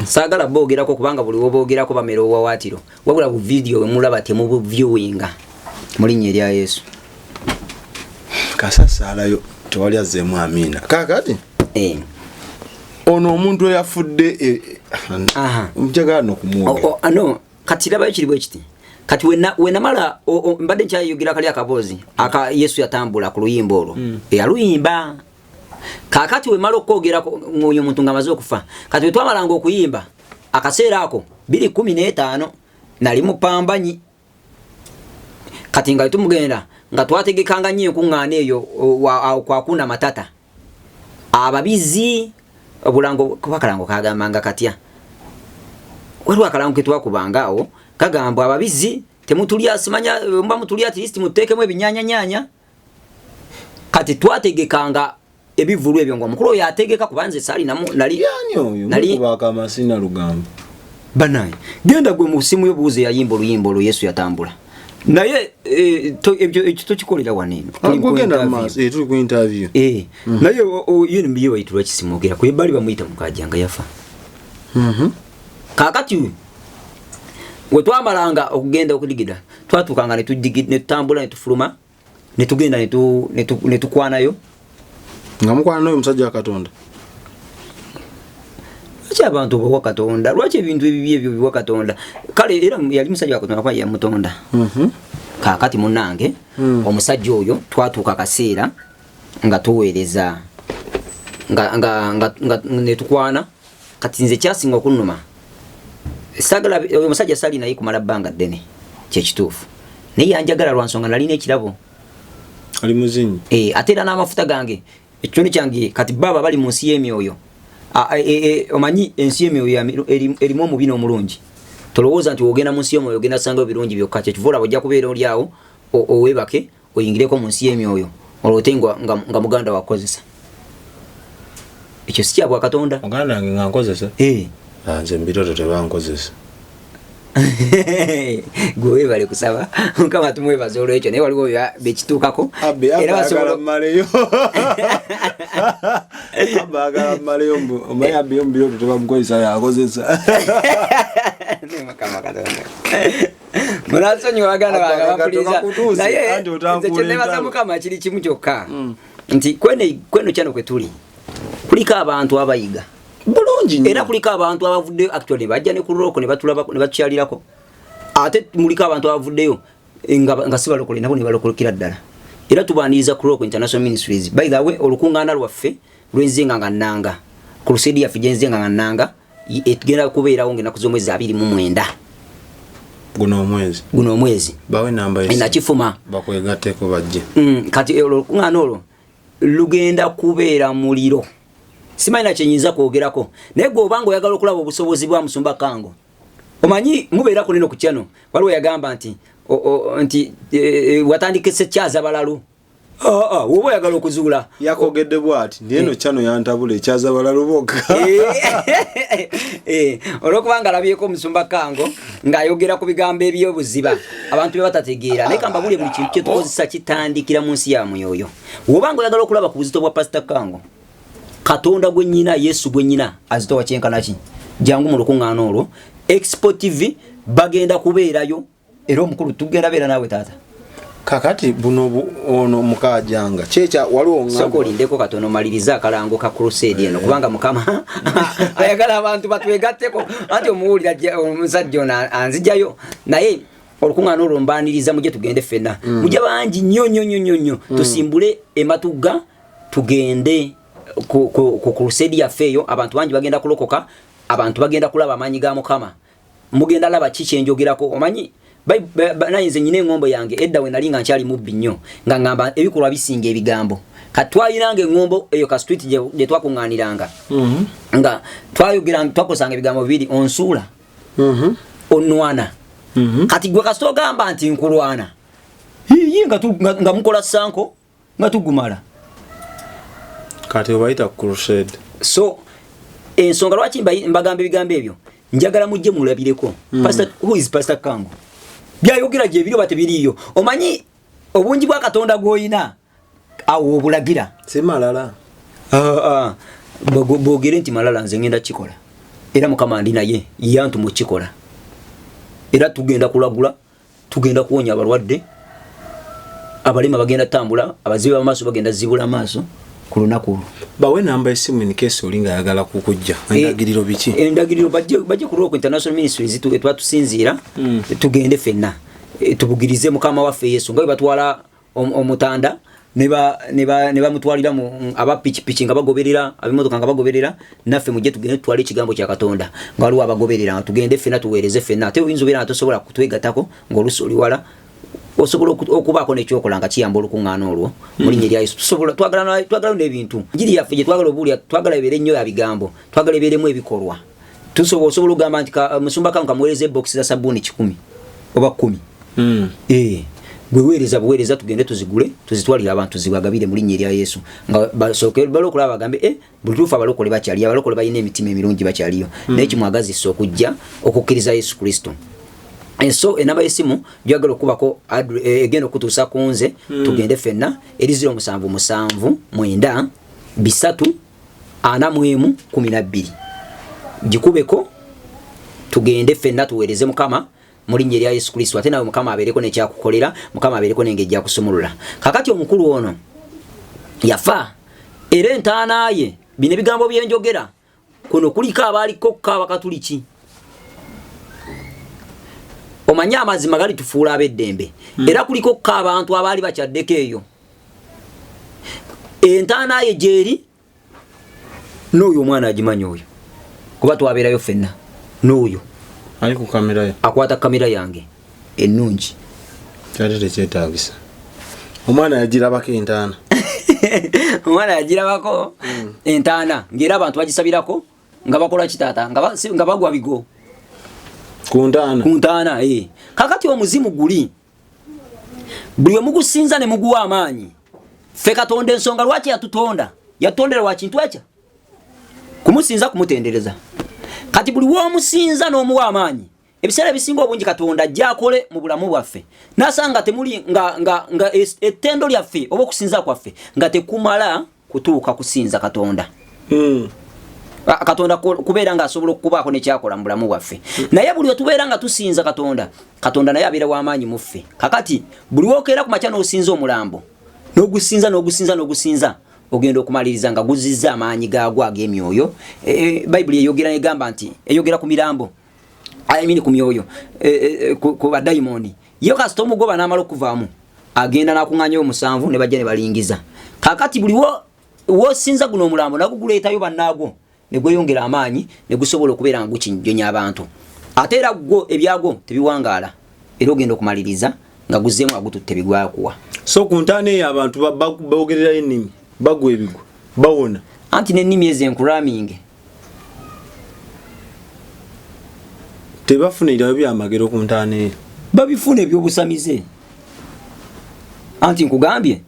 Saagala boogerako kubanga buli woboogerako bamera obuwawaatiro. Wabula bu video wemulaba temubuviewinga mu linnya erya Yesu. Kasasaalayo tewali azzeemu amiina. Kaakati ono omuntu eyafudde njagala nokumwogera. No, kati labayo kiri bwe kiti. Kati wenamala mbadde nkyayogera kali akaboozi aka Yesu yatambula ku luyimba olwo. Eyaluyimba. Kaakati wemala okwogerako oyo omuntu ng'amaze okufa. Kati bwe twamalanga okuyimba akaseera ako 2015 nali mupambanyi. Kati nga tumugenda nga twategekanga nnyo enkuŋŋaana eyo kwakuna matata. Ababizi obulango kuba akalango kagambanga katya. Waliwo akalango ke twakubanga awo kagamba ababizi temutulya simanya mba mutulya at least muteekemu ebinyaanyanya. Kati twategekanga ebivulu ebyo ng'omukulu oyo ategeka kubanze sali namu nali yani oyo mukubaka amasina lugambo. Banaye genda gwe mu simu yo buuze yayimba oluyimba olwo Yesu yatambula. Naye ekyo tokikolera wano eno. Tuli ku interview. Naye ye mbiye waitu lwaki simwogera ku ebbali bamuyita Mukajja nga yafa. Kaakati we twamalanga okugenda okudigida twatuukanga ne tutambula ne tufuluma ne tugenda ne tukwanayo. Nga mukwana n'oyo musajja wa Katonda. Lwaki abantu bawa Katonda? Lwaki ebintu ebibi ebyo biwa Katonda? Kale era yali musajja wa Katonda kuba yamutonda. Kaakati munnange omusajja oyo twatuuka akaseera nga tuweereza nga ne tukwana. Kati nze kyasinga okunnuma saagala oyo omusajja sali naye kumala bbanga ddene, kyekituufu. Naye yanjagala lwa nsonga nalina ekirabo. Ali muzinyi. Ate era n'amafuta gange ekitone kyange kati baba bali mu nsi y'emyoyo. Omanyi ensi y'emyoyo erimu omubi n'omulungi. Tolowooza nti w'ogenda mu nsi y'omwoyo ogenda kusangayo birungi byokka. Kye kiva olaba ojja kubeera oli awo oweebake oyingireko mu nsi y'emyoyo olwote nga muganda wakukozesa. Ekyo si kya bwa Katonda. Muganda wange nga nkozesa? Nze mu birooto tebankozesa. Gwe weebale kusaba. Mukama tumwebaza olw'ekyo, naye waliwo bekituukako. Era basobola mmaleyo. Abbe agala mmaleyo mbu, omanyi Abbe yo mu birooto tebamukozesa, yakozesa. Mukama Katonda. Munansonyiwa baganda bange abampuliriza. Naye nze kye neebaza Mukama kiri kimu kyokka. Nti kweno kyano kwe tuli kuliko abantu abayiga bulungi nnyo. Era kuliko abantu abavuddeyo actually bajja ne ku rock ne batulaba ne batukyalirako. Ate muliko abantu abavuddeyo nga si balokole nabo ne balokolokera ddala. Era tubaaniriza ku Rock International Ministries. By the way, olukungaana lwaffe lwenzinga nga nnanga. Crusade yaffe gye nzinga nga nnanga etugenda kubeerawo ng'ennaku z'omwezi 29. Guno omwezi. Guno omwezi. Bawe namba yesi. Nakifuma. Bakwegatteko bajje. Kati olukungaana olwo lugenda kubeera muliro. Simanyi na kye nnyinza kwogerako. Naye gwe obanga oyagala okulaba obusobozi bwa Musumba Kango. Omanyi mubeera ku neno ku channel. Waliwo yagamba nti nti watandika ekyaza balalu. Woba oyagala okuzuula. Yakogedde bw'ati, ndi eno channel yantabula ekyaza balalu bokka. Olw'okubanga alabyeko Omusumba Kango ng'ayogera ku bigambo eby'obuziba abantu bye batategeera. Naye kambabulire buli kintu kye tukozesa kitandikira mu nsi ya mwoyo. Bw'obanga oyagala okulaba ku buzito bwa Pastor Kango, Katonda gwe nnyina, Yesu gwe nnyina, azitowa kyenkana ki? Jangu mu lukuŋŋaana olwo. Expo TV bagenda kubeerayo. Era omukulu tugenda beera naawe taata. Kakati buno ono mukajanga kyekya waliwo ngamba. Soko olindeko katono maliriza akalango ka crusade eno kubanga Mukama ayagala abantu batwegatteko. Anti omuwulira omusajja ono anzijayo naye olukuŋŋaana olwo mbaaniriza mujje tugende ffenna. Mujje bangi nnyo nnyo nnyo nnyo nnyo. Tusimbule ematugga tugende ku crusade yaffe eyo. Abantu bangi bagenda kulokoka, abantu bagenda kulaba amaanyi ga Mukama. Mugenda laba ki kyenjogerako. Omanyi naye nze nnyina eŋŋombo yange edda we nali nga nkyali mubbi nnyo nga ngamba ebikolwa bisinga ebigambo. Kati twalinanga eŋŋombo eyo ka street gye twakuŋŋaaniranga. Nga twayogera, twakozesanga ebigambo bibiri, onsuula, onnwana. Kati gwe kasita ogamba nti nkulwana, yiyi nga mukola sanko nga tugumala. Kati obayita crusade. So Ensonga lwaki mbagamba ebigambo ebyo, njagala mujje mulabireko. Pastor, who is Pastor Kango? Byayogera gye biri oba tebiriiyo? Omanyi obungi bwa Katonda gw'olina awo obulagira. Si malala. Boogere nti malala, nze ngenda kikola, era Mukama ndi naye, yantuma okukikola, era tugenda kulagula, tugenda kuwonya abalwadde, abalema bagenda tambula, abazibe b'amaaso bagenda zibula amaaso ku lunaku olwo. Bawe namba esimu in case oli nga ayagala kukujja. Endagiriro biki? Endagiriro bajje ku Rock International Ministries, twatusinziira, tugende ffenna, tubugirize Mukama waffe Yesu nga bwe batwala omutanda ne bamutwalira mu aba pikipiki nga bagoberera, ab'emmotoka nga bagoberera. Naffe mujje tugende tutwale ekigambo kya Katonda nga waliwo abagoberera, nga tugende ffenna tuweereze ffenna. Ate oyinza obeera nga tosobola kutwegattako ng'oluusi oli wala, osobola okubaako n'ekyokola nga kiyamba olukuŋŋaana olwo mu linnya erya Yesu. Tusobola, twagala n'ebintu. Njiri yaffe gye twagala obuulira, twagala ebeere nnyo ya bigambo, twagala ebeeremu ebikolwa. Osobola okugamba nti musumba kange kamuweereza ebokisi za sabbuuni 100 oba 10. Gwe weereza buweereza, tugende tuzigule tuzitwalire abantu zibagabire mu linnya erya Yesu, nga basooke balokole bagambe, butuufu abalokole bakyaliyo, abalokole balina emitima emirungi bakyaliyo. Naye kimwagazisa okujja okukkiriza Yesu Kristo. So enamba y'essimu gyagala okubako egenda okutuusa ku nze, tugende ffenna, eri ziro musanvu musanvu mwenda bisatu ana mu emu kumi na bbiri. Gikubeko tugende ffenna tuweereze Mukama mu linnya erya Yesu Kristo. Ate nawe Mukama abeereko n'ekyakukolera, Mukama abeereko n'engeri gy'akusumulula. Kakati omukulu ono yafa, era entaana ye, bino ebigambo byenjogera kuno kuliko abaaliko ko Abakatuliki. Omanyi amazima galitufuula ab'eddembe. Era kuliko ko abantu abaali bakyaddeko eyo, entaana ye gyeri n'oyo omwana agimanyi oyo, kuba twabeerayo ffenna n'oyo ali ku kamera yo, akwata kamera yange ennungi. Kyate tekyetaagisa, omwana yagirabako entaana. Omwana yagirabako entaana, ng'era abantu bagisabirako nga bakola kitaata, nga bagwa bigo ku ntaana. Ku ntaana. Kakati omuzimu guli buli we mugusinza ne muguwa amaanyi. Ffe Katonda ensonga lwaki yatutonda, yatutondera lwa kintu ekyo, kumusinza, kumutendereza. Kati buli womusinza n'omuwa amaanyi, ebiseera ebisinga obungi Katonda ajja akole mu bulamu bwaffe nasanga temuli nga ettendo lyaffe oba okusinza kwaffe nga tekumala kutuuka kusinza Katonda. Katonda kubeera ng'asobola okubaako nekyakola mu bulamu bwaffe. Naye buli otubeera nga tusinza Katonda, Katonda naye abeera w'amaanyi mu ffe. Kakati buli wokeera ku makya n'osinza omulambo, n'ogusinza, n'ogusinza, n'ogusinza, ogenda okumaliriza nga guzizza amaanyi gaagwo ag'emyoyo. Bayibuli eyogera egamba nti eyogera ku mirambo, I mean ku myoyo, ku badayimooni. Ye kasita omugoba n'amala okuvaamu, agenda n'akuŋŋaanyayo 7 ne bajja ne balingiza. Kakati buli wosinza guno omulambo, nagwo guleetayo bannaagwo ne gweyongera amaanyi ne gusobola okubeera nga gukinjonya abantu. Ate era gwo ebyagwo tebiwangaala, era ogenda okumaliriza nga guzzeemu nga gututte bigwakuwa. So ku ntaana eyo abantu boogererayo ennimi, bagwa ebigwa, bawona. Anti n'ennimi ezo enkuraminge. Tebafunirayo byamagero ku ntaana eyo? Babifuna ebyobusamize. Anti nkugambye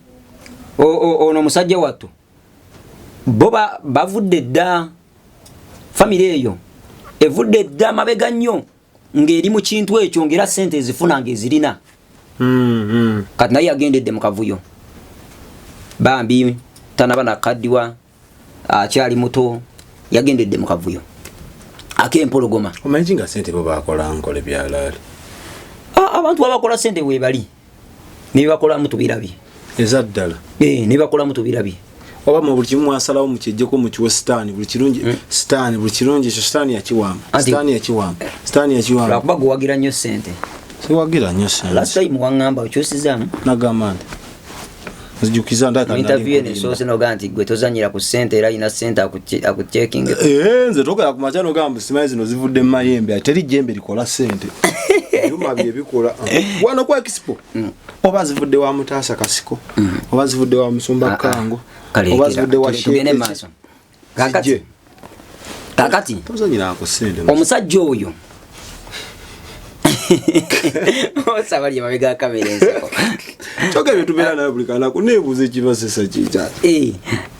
ono omusajja wattu bo bavudde dda, famire eyo evudde dda mabega nnyo ng'eri mu kintu ekyo, ng'era sente ezifuna ng'ezirina. Kati naye yagendedde mu kavuyo, bambi tanaba nakaddiwa, akyali muto, yagendedde mu kavuyo ak'empologoma. Omanyi nga sente bo bakola nkola ebyalaali. Abantu abakola sente weebali, nebakolamu tubirabye. Eza ddala. Nebakolamu tubirabye. Oba mu buli kimu mwasalawo mukyejjeko, mukiwe sitaani buli kirungi. Sitaani buli kirungi ekyo, sitaani yakiwamba. Sitaani yakiwamba, sitaani yakiwamba. Lwakuba gwewagira nnyo sente. Siwagira nnyo sente. Last time waŋŋamba okyusizaamu. Nagamba nti nzijukiza. Mu interview eno esoose nogaa nti gwe tozanyira ku sente, era alina sente akuchecking. Nze tokera ku makya nogamba simanyi zino zivudde mu mayembe. Teri jembe likola sente, ebyuma byebikola wano ku expo. Oba zivudde wa Mutaasa Kasiko, oba zivudde wa Musumba Kango, oba zivudde wa Tugende maaso. Kakati kakati Tozanyirako sente. Omusajja oyo osaba lye mabega ga kamera enseko. Kyokka ebyo tubeera nayo buli kanaku, neebuuza ekibasesa kikyaki.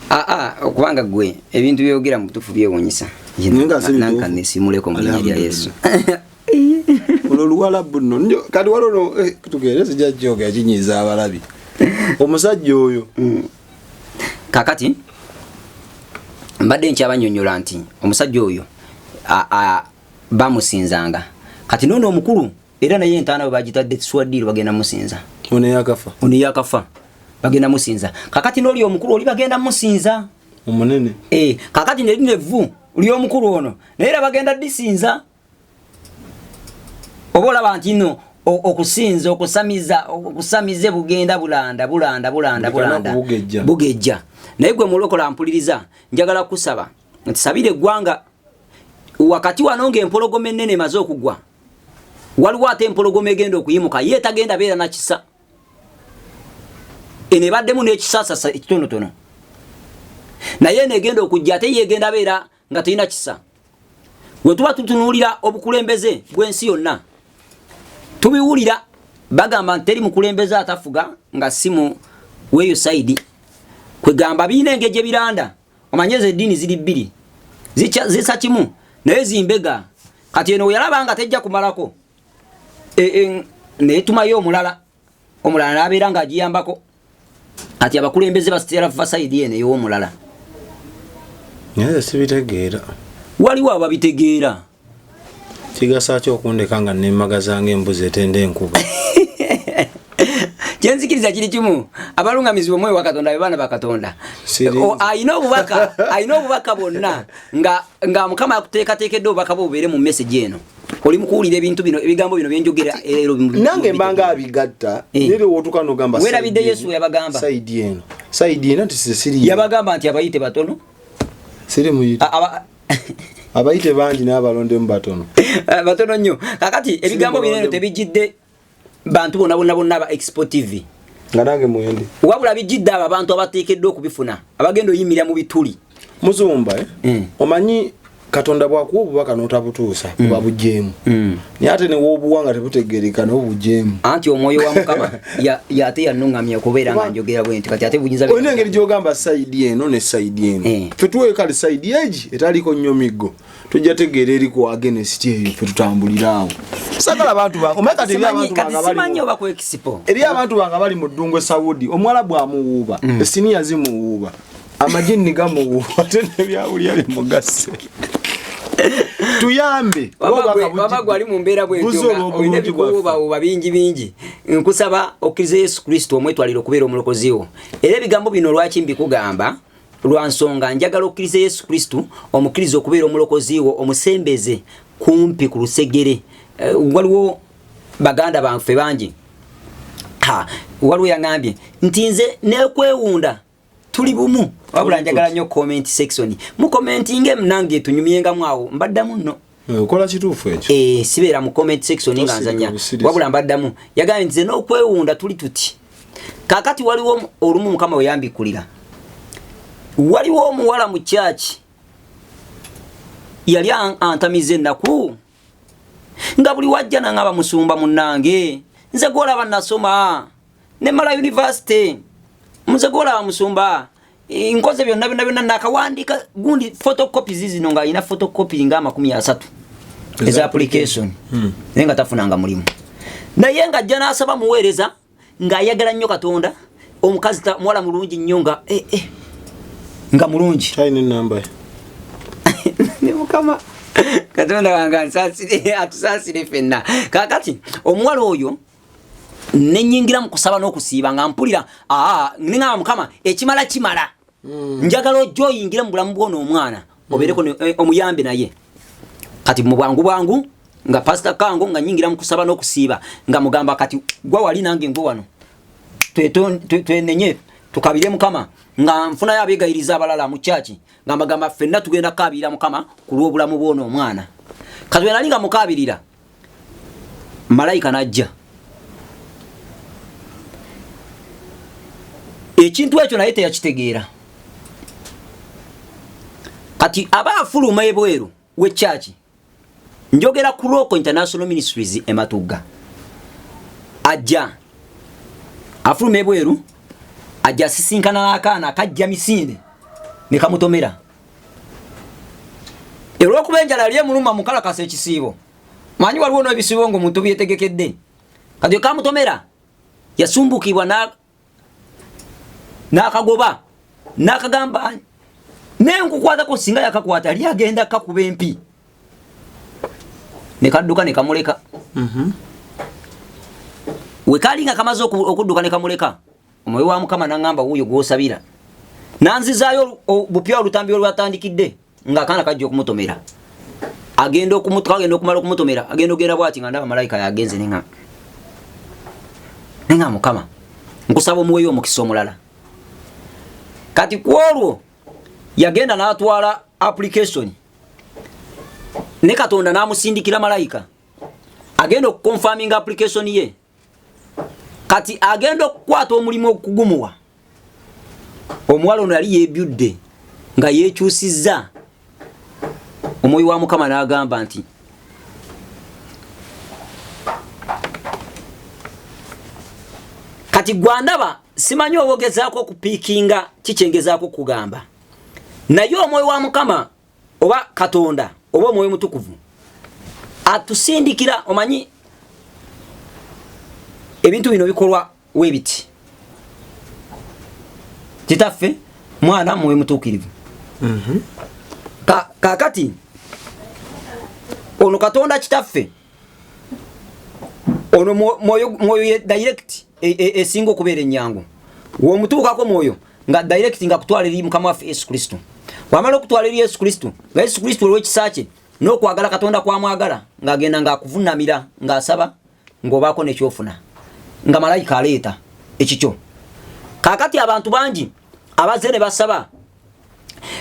Aa, kubanga gwe ebintu byogera mu butuufu byewuunyisa. Nanka nesimuleko mu linnya lya Yesu. Olwo luwalabu nno njo kati waliwo no tugende sijja jogera kinyiiza abalabi omusajja oyo. Kakati mbadde nkyabanyonyola nti omusajja oyo bamusinzanga. Kati nono omukulu era naye entaana bwe bagitadde swaddiiro bagenda musinza. Ono yakafa. Ono yakafa bagenda musinza. Kakati n'oli omukulu oli bagenda musinza omunene. Kakati ne lino evvu ly'omukulu ono naye era bagenda disinza. Oba olaba nti nno okusinza okusamiza okusamize bugenda bulanda bulanda bulanda bulanda bugejja. Naye gwe mulokola mpuliriza, njagala kusaba nti sabira eggwanga wakati wano ng'empologoma ennene emaze okugwa, waliwo ate empologoma egenda okuyimuka ye etagenda beera na kisa. Eno ebaddemu n'ekisasasa ekitonotono, naye eno egenda okujja ate ye egenda beera nga terina kisa. Bwe tuba tutunuulira obukulembeze bw'ensi yonna tubiwulira bagamba nti teri mukulembeze atafuga nga si mu weeyo sayidi. Kwegamba birina engeri gye biranda. Omanye ezo eddiini ziri bbiri zisa kimu naye zimbega. Kati eno weyalaba nga tejja kumalako netumayo omulala, omulala n'abeera ng'agiyambako. Kati abakulembeze basitera va sayidi eno ey'omulala. Naye sibitegeera. Waliwo ababitegeera. Kigasa ki okundeka nga nnemagaza ng'embuzi etenda enkuba? Kyenzikiriza kiri kimu, abalungamizibwa omwoyo wa Katonda be baana ba Katonda. Alina obubaka, alina obubaka bwonna nga Mukama akuteekateekedde obubaka bwe bubeere mu message eno. Oli mu kuwulira ebintu bino, ebigambo bino byenjogera leero nange mbanga abigatta. Nere wotuka nogamba werabidde Yesu yabagamba side eno, side eno nti siri yabagamba nti abayite batono, siri muyite abayite bangi n'abalondemu batono batono nnyo. Kakati ebigambo bino eno tebijjidde bantu bonna bonna bonna aba Expo TV nga nange mwendi, wabula bijjidde abo abantu abateekeddwa okubifuna abagenda oyimirira mu bituli. Muzumba omanyi Katonda bw'akuwa obubaka n'otabutuusa buba bujeemu, naye ate ne w'obuwa nga tebutegeereka naye obujeemu. Anti omwoyo wa Mukama ate yannuŋŋamya okubeera nga njogera bwe nti kati ate buyinza olina engeri gy'ogamba sayidi eno ne sayidi eno, ffe tuweeyo kale sayidi egi etaliiko nnyo miggo tujja tegeera eri ku against eyo, ffe tutambulira awo. Sagala abantu bange omanyi kati eri abantu bange simanyi oba ku Expo eri abantu bange bali mu ddungu e Saudi, omuwala bw'amuwuuba esiniya zimuwuuba, amajinni gamuwuuba ate n'ebyawulya bimugase. Tuyambe waba gwali mu mbeera bwentyo olina ebikuwuubawuuba bingi bingi, nkusaba okkirize Yesu Kristo omwetwalire okubeera omulokozi wo. Era ebigambo bino lwaki mbikugamba? Lwa nsonga njagala okkirize Yesu Kristo omukkirize okubeera omulokozi wo, omusembeze kumpi ku lusegere. Waliwo baganda banffe bangi, waliwo yaŋambye nti nze nekwewunda tuli bumu, wabula njagala nnyo comment section mukomentinge nange tunyumyengamu awo mbaddamu nno. Okola kituufu ekyo. Sibeera mu comment section nga nzanya, wabula mbaddamu. Yagambye nti nze n'okwewunda tuli tuti. Kakati waliwo olumu Mukama we yambikulira, waliwo omuwala mu church yali antamiza ennaku nga buli wajja nangamba musumba munnange nze gwolaba nasoma nemala university, nze gwolaba musumba nkoze byonna byonna byonna nakawandiika gundi photocopies zino nga alina photocopy nga 30 eza application, naye nga tafunanga mulimu. Naye nga ajja n'asaba muweereza ng'ayagala nnyo Katonda, omukazi muwala mulungi nnyo nga nga mulungi. Ne Mukama Katonda wange ansaasire, atusaasire ffenna. Kaakati omuwala oyo nenyingira mu kusaba n'okusiiba nga mpulira neŋŋamba Mukama ekimala kimala, njagala ojja oyingire mu bulamu bw'ono omwana obeereko omuyambe. Naye kati mu bwangu bwangu nga Pastor Kango nga nyingira mu kusaba n'okusiiba nga mugamba kati gwa wali nange ngwe wano twenenye tukabire Mukama, nga nfunayo abeegayiriza abalala mu kyaki nga mbagamba ffenna tugenda kukaabirira Mukama ku lw'obulamu bw'ono omwana. Kati bwe nali nga mukaabirira, malayika n'ajja ekintu ekyo naye teyakitegeera. Kati aba afuluma ebweru w'ekyaki, njogera ku Rock International Ministries e Matugga, ajja afuluma ebweru, ajja asisinkana n'akaana akajja misinde ne kamutomera. Era Olw'okuba enjala yali emuluma mukalakasa ekisiibo, manyi waliwo n'ebisiibo ng'omuntu byetegekedde. Kati kamutomera yasumbukibwa n'akagoba n'akagamba nenkukwatako, singa yakakwata yali agenda kakuba empi ne kadduka ne kamuleka. We kaali nga kamaze okudduka ne kamuleka, omwoyo wa Mukama naŋŋamba wuuyo gw'osabira, nanzizaayo bupya olutambi olwatandikidde ng'akaana kajja okumutomera. Agenda kagenda okumala okumutomera, agenda ogenda bwati nga ndaba malayika yagenze, nenga nenga Mukama nkusaba omuweyo omukisa omulala. Kati ku olwo yagenda n'atwala application ne Katonda n'amusindikira malayika agenda okuconfirminga application ye. Kati agenda okukwata omulimu okugumuwa, omuwala ono yali yebyudde nga yekyusizza. Omwoyo wa Mukama n'agamba nti kati gwandaba simanyi oba ogezaako okupiikinga kikyengezaako okugamba, naye omwoyo wa Mukama oba Katonda oba omwoyo mutukuvu atusindikira. Omanyi ebintu bino bikolwa webiti: Kitaffe, Mwana, Mwoyo Mutuukirivu. Kakati ono Katonda Kitaffe ono mwoyo ye direct esinga okubeera enyangu. Womutuukako mwoyo nga direct nga kutwala eri Mukama waffe Yesu Kristo. Wamala okutwala eri Yesu Kristo, nga Yesu Kristo olw'ekisa kye n'okwagala Katonda kwamwagala, ng'agenda ng'akuvunamira ng'asaba ng'obaako nekyofuna nga malayika aleeta ekikyo. Kakati abantu bangi abazze ne basaba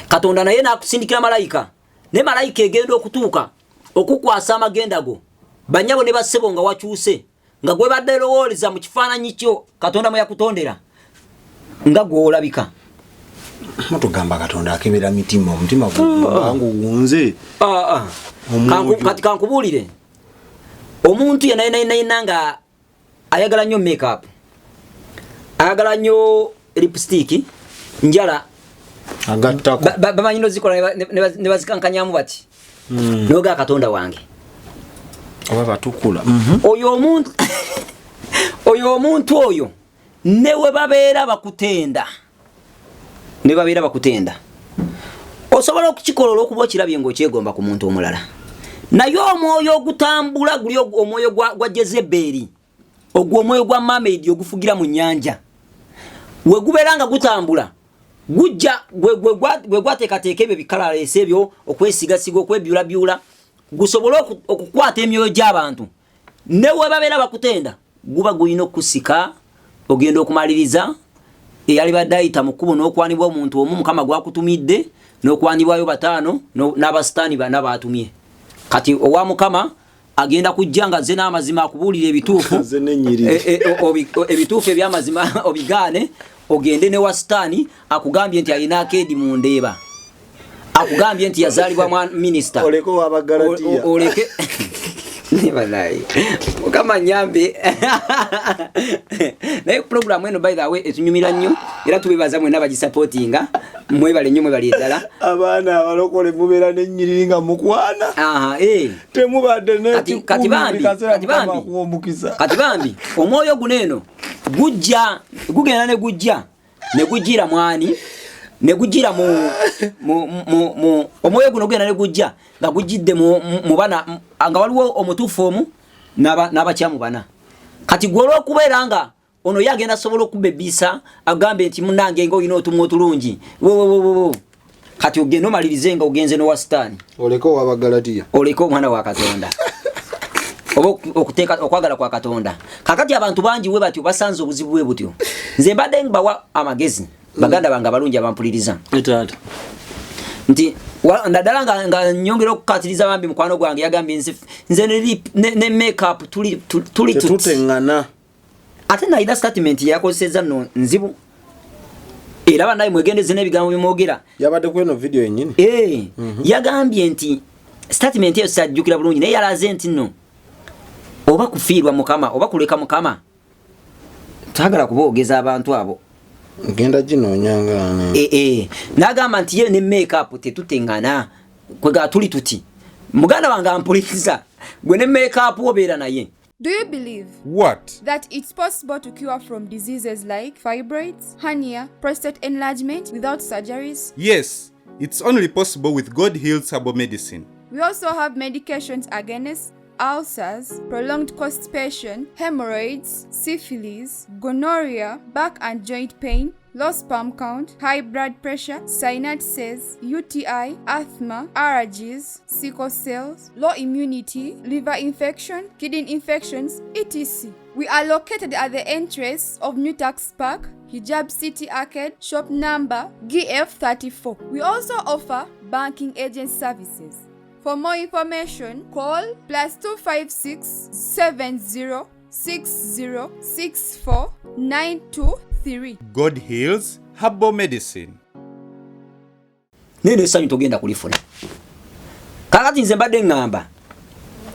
Katonda, naye n'akusindikira malayika, ne malayika egenda okutuuka okukwasa amagenda go, banyabo ne bassebo, nga wakyuse, nga gwebadde lowooleza mu kifaananyi kyo Katonda mwe yakutondera nga gwolabika. Mutugamba Katonda akebera mitima, omutima guwunze. Kati kankubuulire, omuntu yenna yenna yenna yenna nga ayagala nnyo makeup, ayagala nnyo lipstick, njala agattako, bamanyi nozikola ne bazikankanyamu bati noga Katonda wange. Oba batukula. Oyo omuntu oyo ne we babeera bakutenda, ne babeera bakutenda, osobola okukikola olwokuba okirabye ng'okyegomba ku muntu omulala, naye omwoyo ogutambula guli omwoyo gwa Jezebeeri, ogwo omwoyo gwa mermaid ogufugira mu nnyanja, we gubeera nga gutambula gujja gwe gwateekateeka ebyo bikalalesa ebyo okwesigasiga, okwebyulabyula, gusobole okukwata emyoyo gy'abantu. Ne we babeera bakutenda, guba gulina okusika ogenda okumaliriza eyali badde ayita mu kkubo n'okwanibwa omuntu omu Mukama gwakutumidde n'okwanibwayo bataano n'abasitaani bana baatumye. Kati owa Mukama agenda kujja nga ze n'amazima akubuulira ebituufu. Nze n'ennyiriri. Ebituufu ebyamazima obigaane, ogende ne wa sitaani akugambye nti alina akeedi mu ndeeba, akugambye nti yazaalibwa mwa minisita. Oleke owabagalatiya. Oleke banaye, Mukama nyambe. Naye programu eno, by the way, etunyumira nnyo era tubebaza mwena bagisupportinga. Mwebale nnyo, mwebali eddala. Abaana abalokole mubeera n'ennyiriri nga mukwana. Aha, eh. Temubadde Kati bambi, kati bambi. Akuwa omukisa. Kati bambi omwoyo guno eno gujja gugenda ne gujja ne gujjira mwani ne gujjira mu omwoyo guno gugenda ne gujja nga gujjidde mu bana nga waliwo omutuufu omu n'abakyamu bana. Kati gwe olw'okubeera nga ono ye agenda asobola okuba ebbiisa agambe nti munange nga olina otumwa otulungi wowowowo, kati ogenda omalirize nga ogenze n'owa sitaani. Oleke owabagalatiya. Oleke omwana wa Katonda oba okuteeka okwagala kwa Katonda. Kakati abantu bangi we batyo basanze obuzibu bwe butyo. Nze mbadde mbawa amagezi, baganda bange abalungi abampuliriza, taata, nti naddala nga nyongera okukatiriza bambi mukwano gwange yagambye nze ne makeup tuli tuti. Tetuteŋŋana. Ate nalina statement yeyakozesezza nno nzibu, era banaye mwegendeze n'ebigambo byemwogera. Yabadde ku eno vidiyo yennyini. Eh, yagambye nti statement eyo sajjukira bulungi, naye yalaze nti nno oba kufiirwa Mukama oba kuleka Mukama, twagala kuboogeza abantu abo. Ngenda ginoonyanga. Eh, eh. N'agamba nti ye ne makeup tetuteŋŋana, kwega tuli tuti. Muganda wange ampuliriza, gwe ne makeup obeera naye. Do you believe What? that it's possible to cure from diseases like fibroids, hernia, prostate enlargement without surgeries? Yes, it's only possible with God Heals Herbal Medicine. We also have medications against ulcers, prolonged constipation, hemorrhoids, syphilis, gonorrhea, back and joint pain, low sperm count, high blood pressure, sinusitis, UTI, asthma, allergies, sickle cells, low immunity, liver infection, kidney infections, etc. We are located at the entrance of New Tax Park, Hijab City Arcade, shop number GF34. We also offer banking agent services. For more information, call +256 70 60 64 923. God Heals Herbal Medicine. Naye nessanyu togenda kulifuna. Kakati nze mbadde ŋŋamba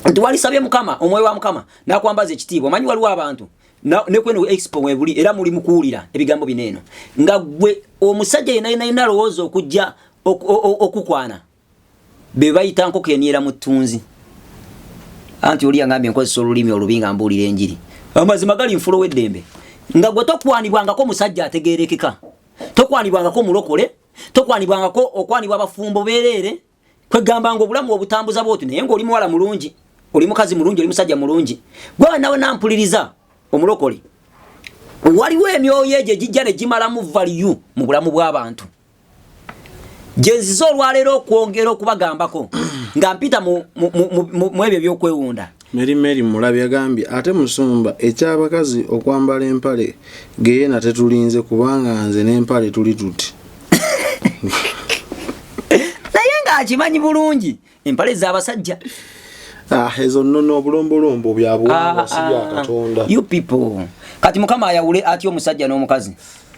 nti walisabye Mukama, omwoyo wa Mukama nakwambaza ekitiibwa. Omanyi waliwo abantu ne kweno expo mwebuli era muli mukuwulira ebigambo bino eno, nga gwe omusajja yenna yenna yenna alowooza okujja okukwana be bayita nkoko eniera mu ttunzi. Anti oli yangambye nkozesa olulimi olubi nga mbuulira enjiri. Amazima gali nfulo w'eddembe, nga gwe tokwanibwangako musajja ategeerekeka, tokwanibwangako mulokole, tokwanibwangako okwanibwa abafumbo beereere, kwegamba nga obulamu obutambuza bwoti, naye ng'oli muwala mulungi, oli mukazi mulungi, oli musajja mulungi. Gwe nawe nampuliriza omulokole, waliwo emyoyo egyo egijja ne gimalamu value mu bulamu bw'abantu. Gye nzize olwaleero okwongera okubagambako nga mpita mu ebyo ebyokwewunda. Mary Mary Mulabi agambye ate musumba eky'abakazi okwambala empale geena tetulinze kubanga nze n'empale tuli tuti. Naye ng'akimanyi bulungi empale z'abasajja. Ezo nnono obulombolombo bya buwangwa si bya Katonda. You people. Kati Mukama ayawule atya omusajja n'omukazi?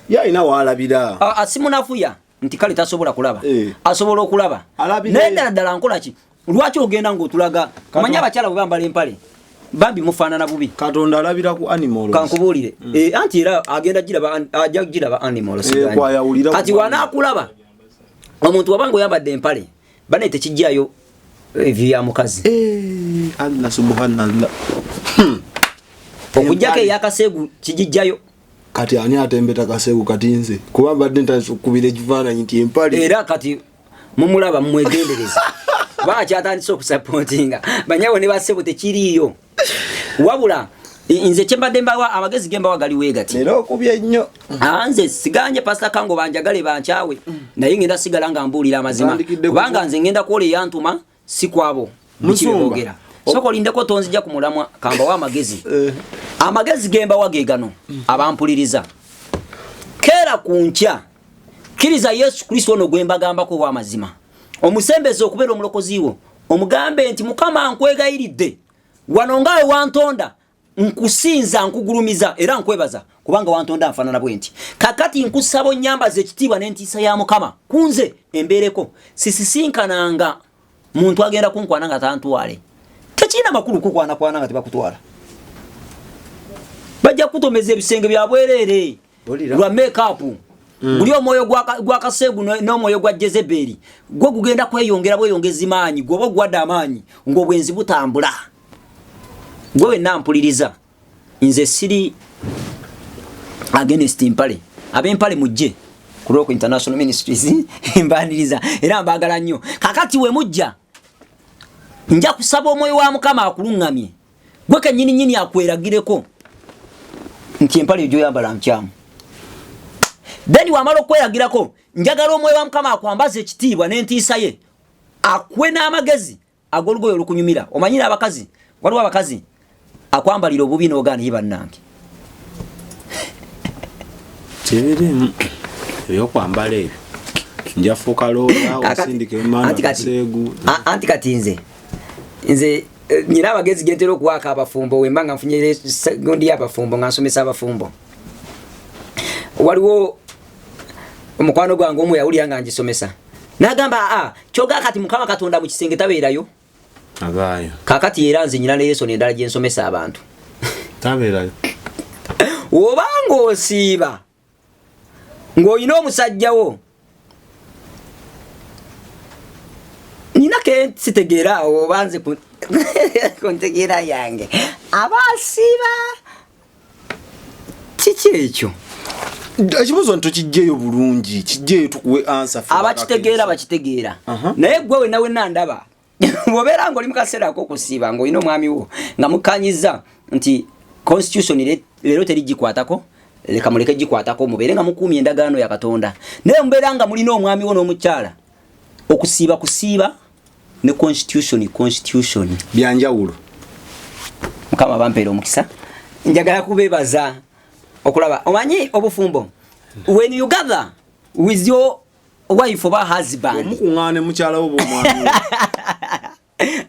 Ye alina w'alabira. Simunafuya nti kale tasobola kulaba. Asobola okulaba. Naye ddala ddala nkola ki? Lwaki ogenda ng'otulaga? Omanyi abakyala bwe bambala empale bambi mufaanana bubi. Katonda alabira ku animals. Kankubuulire. Anti era agenda giraba, ajja giraba animals. Kwayawulira Kati wanaakulaba omuntu wabanga oyambadde empale bane tekijjayo ebyo ya mukazi. Allah subhanallah. Okujjako ey'akaseegu kijijjayo. Kati ani atembeta kaseegu kati nze? Kuba mbadde ntandise okukubira ekifaananyi nti empale. Era kati mumulaba mumwegendereze. Kubanga kyatandise okusapootinga. Banyawo ne bassebo tekiriiyo. Wabula nze kye mbadde mbawa amagezi ge mbawa gali weegati. Era okubye nnyo. Nze siganye Pastor Kango banjagale bankyawe. Naye ngenda sigala nga mbuulira amazima. Kubanga nze ngenda kuwola eyantuma si kwabo. Musumba. Soko olindeko tonzija ku mulamwa kambawa amagezi. Amagezi ge mbawa ge gano abampuliriza. Keera ku nkya kkiriza Yesu Kristo ono gwe mbagambako ow'amazima. Omusembeze okubeera omulokozi wo, omugambe nti Mukama nkwegayiridde wano nga we wantonda nkusinza, nkugulumiza era nkwebaza kubanga wantonda nfaanana bwe nti. Kakati nkusaba onnyambaze ekitiibwa n'entiisa ya Mukama ku nze embeereko. Sisisinkananga muntu agenda kunkwana nga tantwale. Tekirina makulu kukwanakwana nga tebakutwala. Bajja kutomeza ebisenge bya bwereere lwa make-up. Guli omwoyo gwa Kaseegu n'omwoyo gwa Jezebeli gwo gugenda kweyongera bweyongezi maanyi, gwoba ogwadde amaanyi ng'obwenzi butambula. Gwe wenna mpuliriza, nze siri against mpale. Ab'empale mujje ku Rock International Ministries mbaniriza era mbaagala nnyo. Kakati we mujja nja kusaba omwoyo wa Mukama akuluŋŋamye, gwe kennyini nnyini akweragireko nti empale gy'oyambala nkyamu. Then wamala okweragirako, njagala omwoyo wa Mukama akwambaze ekitiibwa n'entiisa ye, akuwe n'amagezi ag'olugoye olukunyumira. Omanyi n'abakazi, waliwo abakazi akwambalira obubi n'ogaana ye bannange. Kibirimu ebyokwambala ebyo. Njafuuka looya, osindika emaana kaseegu. Anti kati nze nina amagezi ge ntera okuwaako abafumbo wemba nga nfunye gundi y'abafumbo nga nsomesa abafumbo. Waliwo omukwano gwange omu yawulira nga ngisomesa n'agamba, kyoga kati Mukama Katonda mu kisenge tabeerayo. Abaayo. Kaakati era nze nyina ne lesson endala gye nsomesa abantu. Tabeerayo. Obanga osiiba ng'olina omusajja wo Nina ke sitegeera awo oba nze ku ntegeera yange abasiiba kiki ekyo? Ekibuuzo nti tukijjeeyo bulungi, kijjeeyo tukuwe ansa. Abakitegeera bakitegeera, naye gwe wenna wenna ndaba bw'obeera ng'oli mu kaseera ak'okusiiba ng'olina omwami wo nga mukkanyiza nti constitution leero teri gikwatako, leka muleke gikwatako, mubeere nga mukuumye endagaano ya Katonda. Naye mubeera nga mulina omwami wo n'omukyala, okusiiba kusiiba ne constitution constitution byanjawulo. Mukama bampeera omukisa. Njagala kubeebaza okulaba omanyi obufumbo, when you gather with your wife oba husband, omukuŋŋaane mukyala wo bwomwami.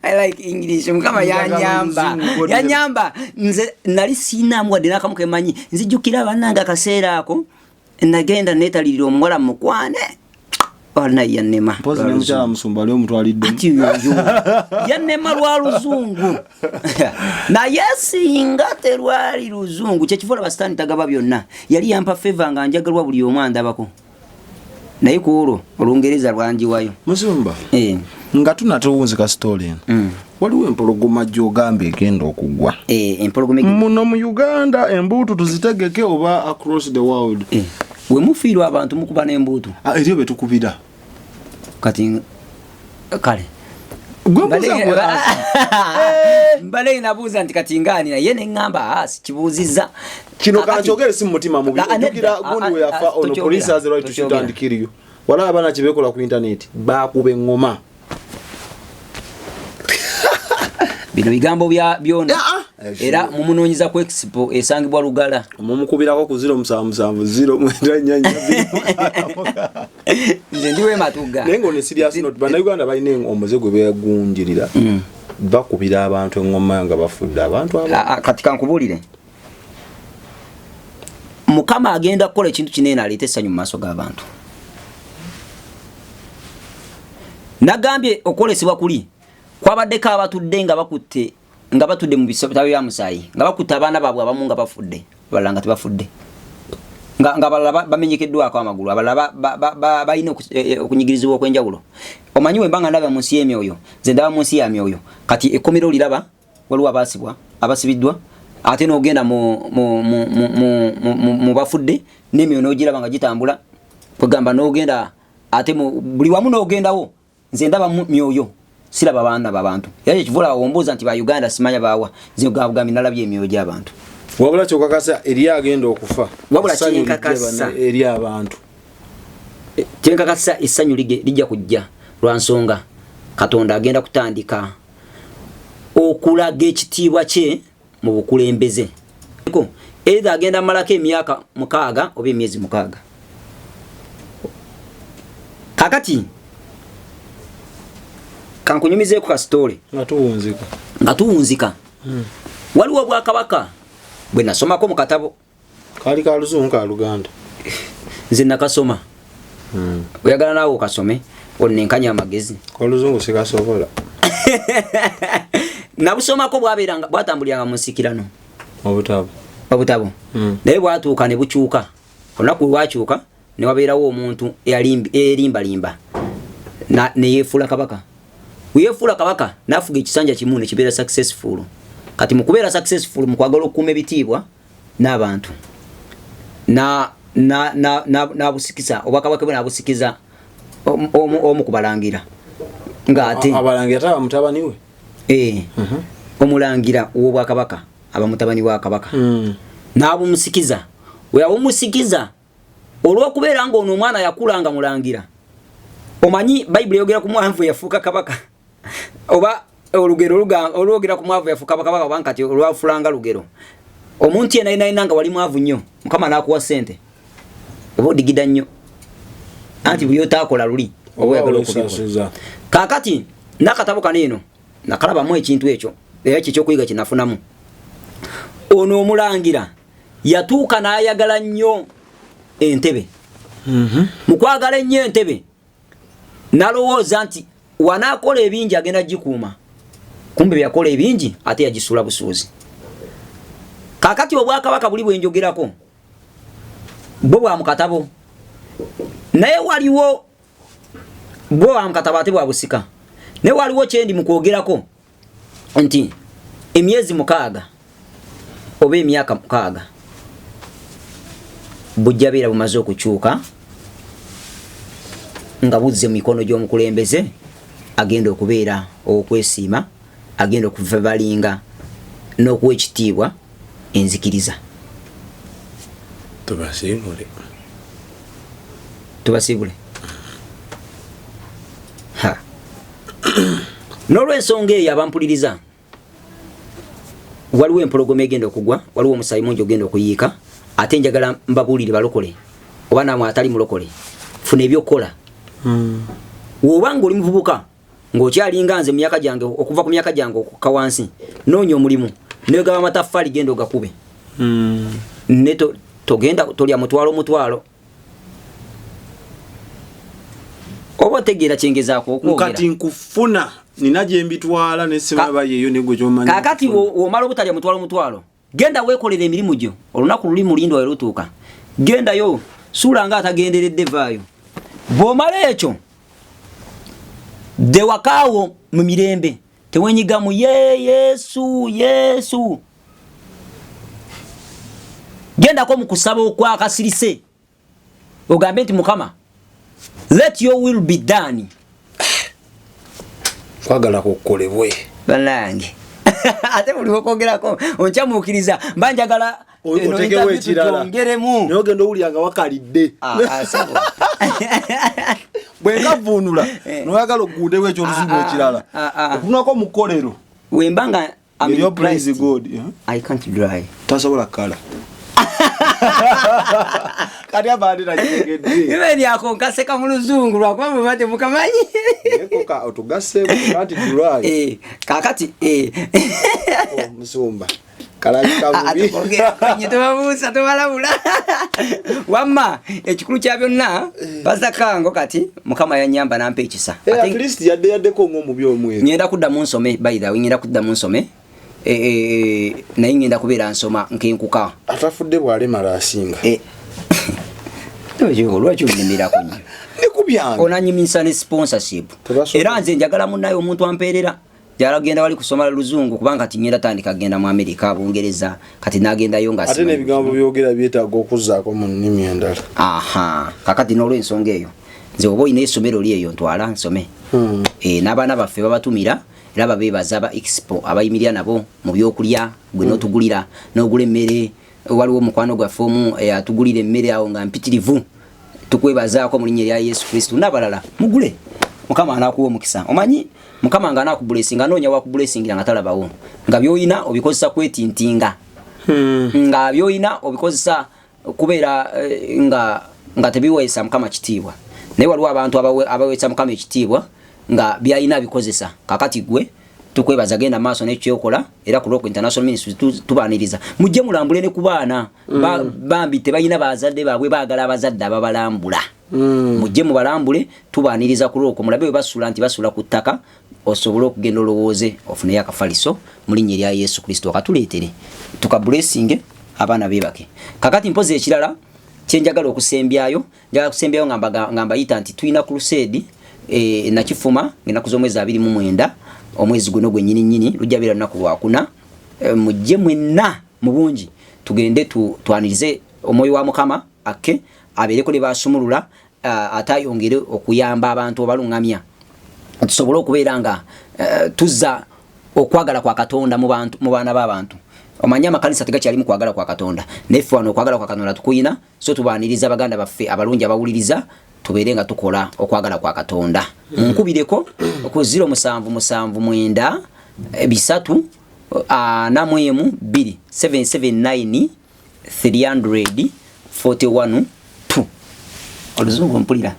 I like English. Mukama yanyamba. Yanyamba. Nze nali sina wadde n'akamu kemanyi. Nzijjukira bannange akaseera ako nagenda neetalirira omuwala mukwane. Wallahi yannema. Mpozi ne mukyala musumba ali omutwalidde. Ati yoyo. Yannema lwa luzungu. Naye singa terwali luzungu kyekiva olaba sitaani tagaba byonna. Yali yampa favor nga njagalwa buli omu andabako. Naye ku olwo Olungereza lwanjiwayo. Musumba. Eh. Nga tunatuwunzika story eno. Waliwo empologoma gy'ogamba egenda okugwa. Eh, empologoma muno mu Uganda, embuutu tuzitegeke oba across the world? Eh, we mufiirwa abantu mukuba n'embuutu. Ah, eriyo betukubira. Kati kale mbale nabuuza nti kati ngaani, naye neŋŋamba ah, sikibuuzizza. Kino kankyogere si mu mutima mubi. Ojjukira gundi we yafa ono, police has the right to shoot and kill you. Wala abaana kyebekola ku internet, bakuba eŋŋoma. Bino bigambo bya byona era mumunoonyeza ku expo esangibwa Lugala. Mumukubirako ku 077094. Nze ndiwe Matugga. Naye ng'ono serious note, bannayuganda balina omuze gwe beegunjirira, bakubira abantu eŋŋoma nga bafudde abantu abo. Kati kankubuulire, Mukama agenda kukola ekintu kinene aleeta essanyu mu maaso g'abantu. Nagambye okwolesebwa kuli kwabaddeko abatudde nga bakutte, nga batudde mu bitabo bya musaayi, nga bakutte abaana baabwe, abamu nga bafudde, abalala nga tebafudde, nga abalala bamenyekeddwako amagulu, abalala balina okunyigirizibwa okw'enjawulo. Omanyi wemba nga ndaba mu nsi y'emyoyo, nze ndaba mu nsi ya myoyo. Kati ekkomero oliraba waliwo abasibwa, abasibiddwa, ate n'ogenda mu bafudde n'emyoyo n'ogiraba nga gitambula, kwegamba n'ogenda ate buli wamu n'ogendawo. Nze ndaba myoyo, siraba baana babantu. Era kyekivula wombuuza nti ba Uganda simanya baawa, nze gambye nalabye emyoyo gy'abantu. Wabula kyokakasa eri agenda okufa. Wabula essanyu lijje kyenkakasa. Eri abantu. Kyenkakasa essanyu lijja kujja lwa nsonga Katonda agenda kutandika okulaga ekitiibwa kye mu bukulembeze. Either agenda malako emyaka 6 oba emyezi 6. Kakati kankunyumizeeko ka story. Nga tuwunzika. Nga tuwunzika. Waliwo obwakabaka bwe nasomako mu katabo. Kaali ka luzungu, ka luganda? Nze nakasoma. Oyagala naawe okasome onnenkanya amagezi. Oluzungu sikasobola. Nabusomako, bwabeeranga bwatambuliranga mu nsikirano. Obutabo. Obutabo. Naye bwatuuka ne bukyuka. Olunaku lwe bwakyuka ne wabeerawo omuntu eyerimbalimba neyeefuula kabaka. Weyeefuula kabaka n'afuga ekisanja kimu ne kibeera successful. Kati mu kubeera successful, mu kwagala okukuuma ebitiibwa n'abantu, n'abusikiza obwakabaka bwe, n'abusikiza omu ku balangira ng'ate Abalangira taba mutabani we? Eh, omulangira w'obwakabaka aba mutabani wa kabaka. N'abumusikiza. We yabumusikiza, olw'okubeera ng'ono omwana yakula nga mulangira, omanyi Bayibuli eyogera ku mwanvu yafuuka kabaka, oba olugero olwogera ku mwavu yafuuka kabaka, oba kati olwafulanga lugero, omuntu yenna yenna yenna nga wali mwavu nnyo, Mukama n'akuwa ssente, oba odigida nnyo, anti buli otaakola luli oba oyagala okubikola. Osasuza. Kaakati n'akatabo kano eno nakalabamu ekintu ekyo, era kyo ekyokuyiga kyenafunamu. Ono omulangira yatuuka n'ayagala nnyo entebe. Mu kwagala ennyo entebe nalowooza nti wanaakola ebingi agenda gikuuma, kumbe byakola ebingi ate yagisuula busuuzi. Kaakati obwakabaka buli bwenjogerako bwo bwa mukatabo, naye waliwo bwo bwa mukatabo ate bwa busika. Naye waliwo kyendi mu kwogerako nti emyezi 6 oba emyaka 6 bujja beera bumaze okukyuka nga buzze mu mikono gy'omukulembeze agenda okubeera okwesiima, agenda okuva balinga n'okuwa ekitiibwa enzikiriza. Tubasiibule. Tubasiibule. Ha. N'olw'ensonga eyo abampuliriza, waliwo empologoma egenda okugwa, waliwo omusaayi mungi ogenda okuyiika, ate njagala mbabuulire balokole oba namwe atali mulokole, funa ebyokukola. Bw'oba ng'oli muvubuka ng'okyalinga nze mu myaka gyange, okuva ku myaka gyange okukka wansi, noonya omulimu, negaba amataffaali genda ogakube. Ne togenda tolya mutwalo mutwalo. Oba otegeera kyengezaako okwogera. Kati nkufuna nina gye mbitwala ne simaba yeeyo ne gwe ky'omanyi. Kaakati w'omala obutalya mutwalo mutwalo, genda weekolere emirimu gyo, olunaku luli mulindwa we lutuuka. Gendayo, suula nga atagenderedde vaayo. Bw'omala ekyo, dde wakaawo mu mirembe, tewenyigamu ye Yesu, Yesu. Gendako mu kusaba okwakasirise, ogambe nti Mukama, let your will be done. Kwagala kukolebwe. Bannange. Ate buli wokwogerako onkyamuukiriza, mba njagala eno otegewo interview ekirala. tugyongeremu. Naye ogenda owulira nga wakalidde. Bwe nkavvuunula, n'oyagala ogundewo eky'oluzungu ekirala. Otunulako mu kkolero. Bwe mba nga I'm in Your praise Christ, God, yeah. I can't dry. Tasobola kukala. Kati abandi nakitegedde. Ibe lyako nkaseka mu luzungu lwakuba mwe bate mukamanyi. Yeko ka otugasse can't dry. Kakati, Oh, musumba. Kalabika bubi. Tukwogera, tubabuusa, tubalabula. Wamma ekikulu kya byonna, Pastor Kango kati Mukama yannyamba n'ampa ekisa. At least yadde yaddeko ng'omubi omweru. Ngenda kuddamu nsome, by the way, ngenda kuddamu nsome. Naye ngenda kubeera nsoma nkenkuka. Atafudde bw'alemala asinga. Lwaki onnemerako nnyo? Ne ku byange. Onanyimisa ne sponsorship. Tebasobola. Era nze njagala munnaye omuntu ampeerera. Yalagenda wali kusoma luzungu kubanga kati ngenda tandika kugenda mu Amerika, Bungereza, kati nagendayo nga Ate simanyi. n'ebigambo byogera byetaaga okuzzaako mu nnimi endala. Aha, kakati n'olw'ensonga eyo nze oba olina essomero li eyo ntwala nsome. N'abaana baffe babatumira era babeebaza aba Expo abayimirira nabo mu byokulya, gwe n'otugulira n'ogula emmere. Waliwo omukwano gwaffe omu atugulira emmere awo nga mpitirivu, tukwebazaako mu linnya erya Yesu Kristo. N'abalala mugule, Mukama anaakuwa omukisa. Omanyi Mukama nga anaakubulesinga, anoonya wakubulesingira nga talabawo, nga by'olina obikozesa kwetintinga. Nga by'olina obikozesa kubeera nga tebiweesa Mukama kitiibwa. Naye waliwo abantu abaweesa Mukama ekitiibwa nga by'alina abikozesa. Kaakati ggwe tukwebaza, genda maaso n'ekyokola, era ku Rock International Ministries tubaaniriza. Mujje mulambule ne ku baana. Bambi tebalina bazadde baabwe, baagala abazadde ababalambula. Mujje mubalambule, tubaaniriza ku Rock, mulabe bwe basula nti basula ku ttaka, osobole okugenda olowooze ofuneyo akafaliso mu linnya erya Yesu Kristo, akatuleetere tukabulesinge abaana beebake. Kakati mpozi ekirala kye njagala okusembyayo, njagala kusembyayo nga mbayita nti tulina crusade Nakifuma ng'ennaku z'omwezi abiri mu mwenda, omwezi guno gwennyini nnyini, lujja beera lunaku lwakuna. Mujje mwenna mu bungi tugende twanirize omwoyo wa Mukama akke abeereko ne baasumulula, ate ayongere okuyamba abantu obalungamya tusobole okubeera nga tuzza okwagala kwa Katonda mu bantu, mu baana b'abantu. Omanyi amakanisa tegakyali mu kwagala kwa Katonda, naye ffe wano okwagala kwa Katonda tukuyina, so tubaaniriza baganda baffe abalungi abawuliriza, tubeere nga tukola okwagala kwa Katonda. Munkubireko ku zero musanvu musanvu mwenda, bisatu, ana mu emu, bbiri, seven seven nine, three hundred forty one, two. Oluzungu mpulira.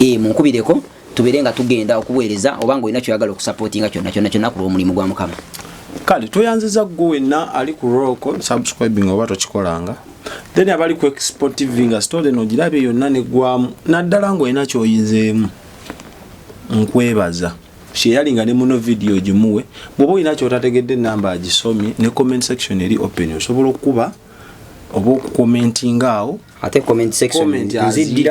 Munkubireko tubeere nga tugenda okuweereza, oba ng'olina ky'oyagala okusapootinga kyonna kyonna kyonna ku lw'omulimu gwa Mukama. Kale tweyanziza ggwe wenna ali ku Rock, subscribing oba tokikolanga. Then abali ku Expo TV nga story eno ogirabye yonna neggwamu, naddala ng'olina ky'oyizeemu, nkwebaza. Sharinga ne muno video ogimuwe. Bw'oba olina ky'otategedde ennamba agisomye, ne comment section eri open, osobola okukuba Oba okukomentinga awo. Ate comment section Comment nziddiramu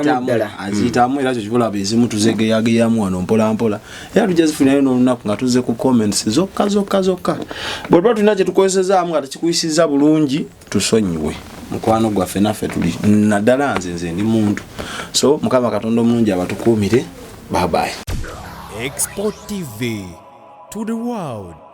aziyitamu, ddala. Aziyitamu era kyekikulaba ezimu tuzegeyageyamu wano mpolampola, era tujja zifunayo n'olunaku nga tuzze ku comments zokka zokka zokka. Bwe tuba tulina kyetukozesezaamu nga tekikuyisiza bulungi, tusonyiwe mukwano gwaffe, naffe tuli naddala nze ndi muntu. So Mukama Katonda omulungi abatukuumire. Bye bye. Export TV to the world.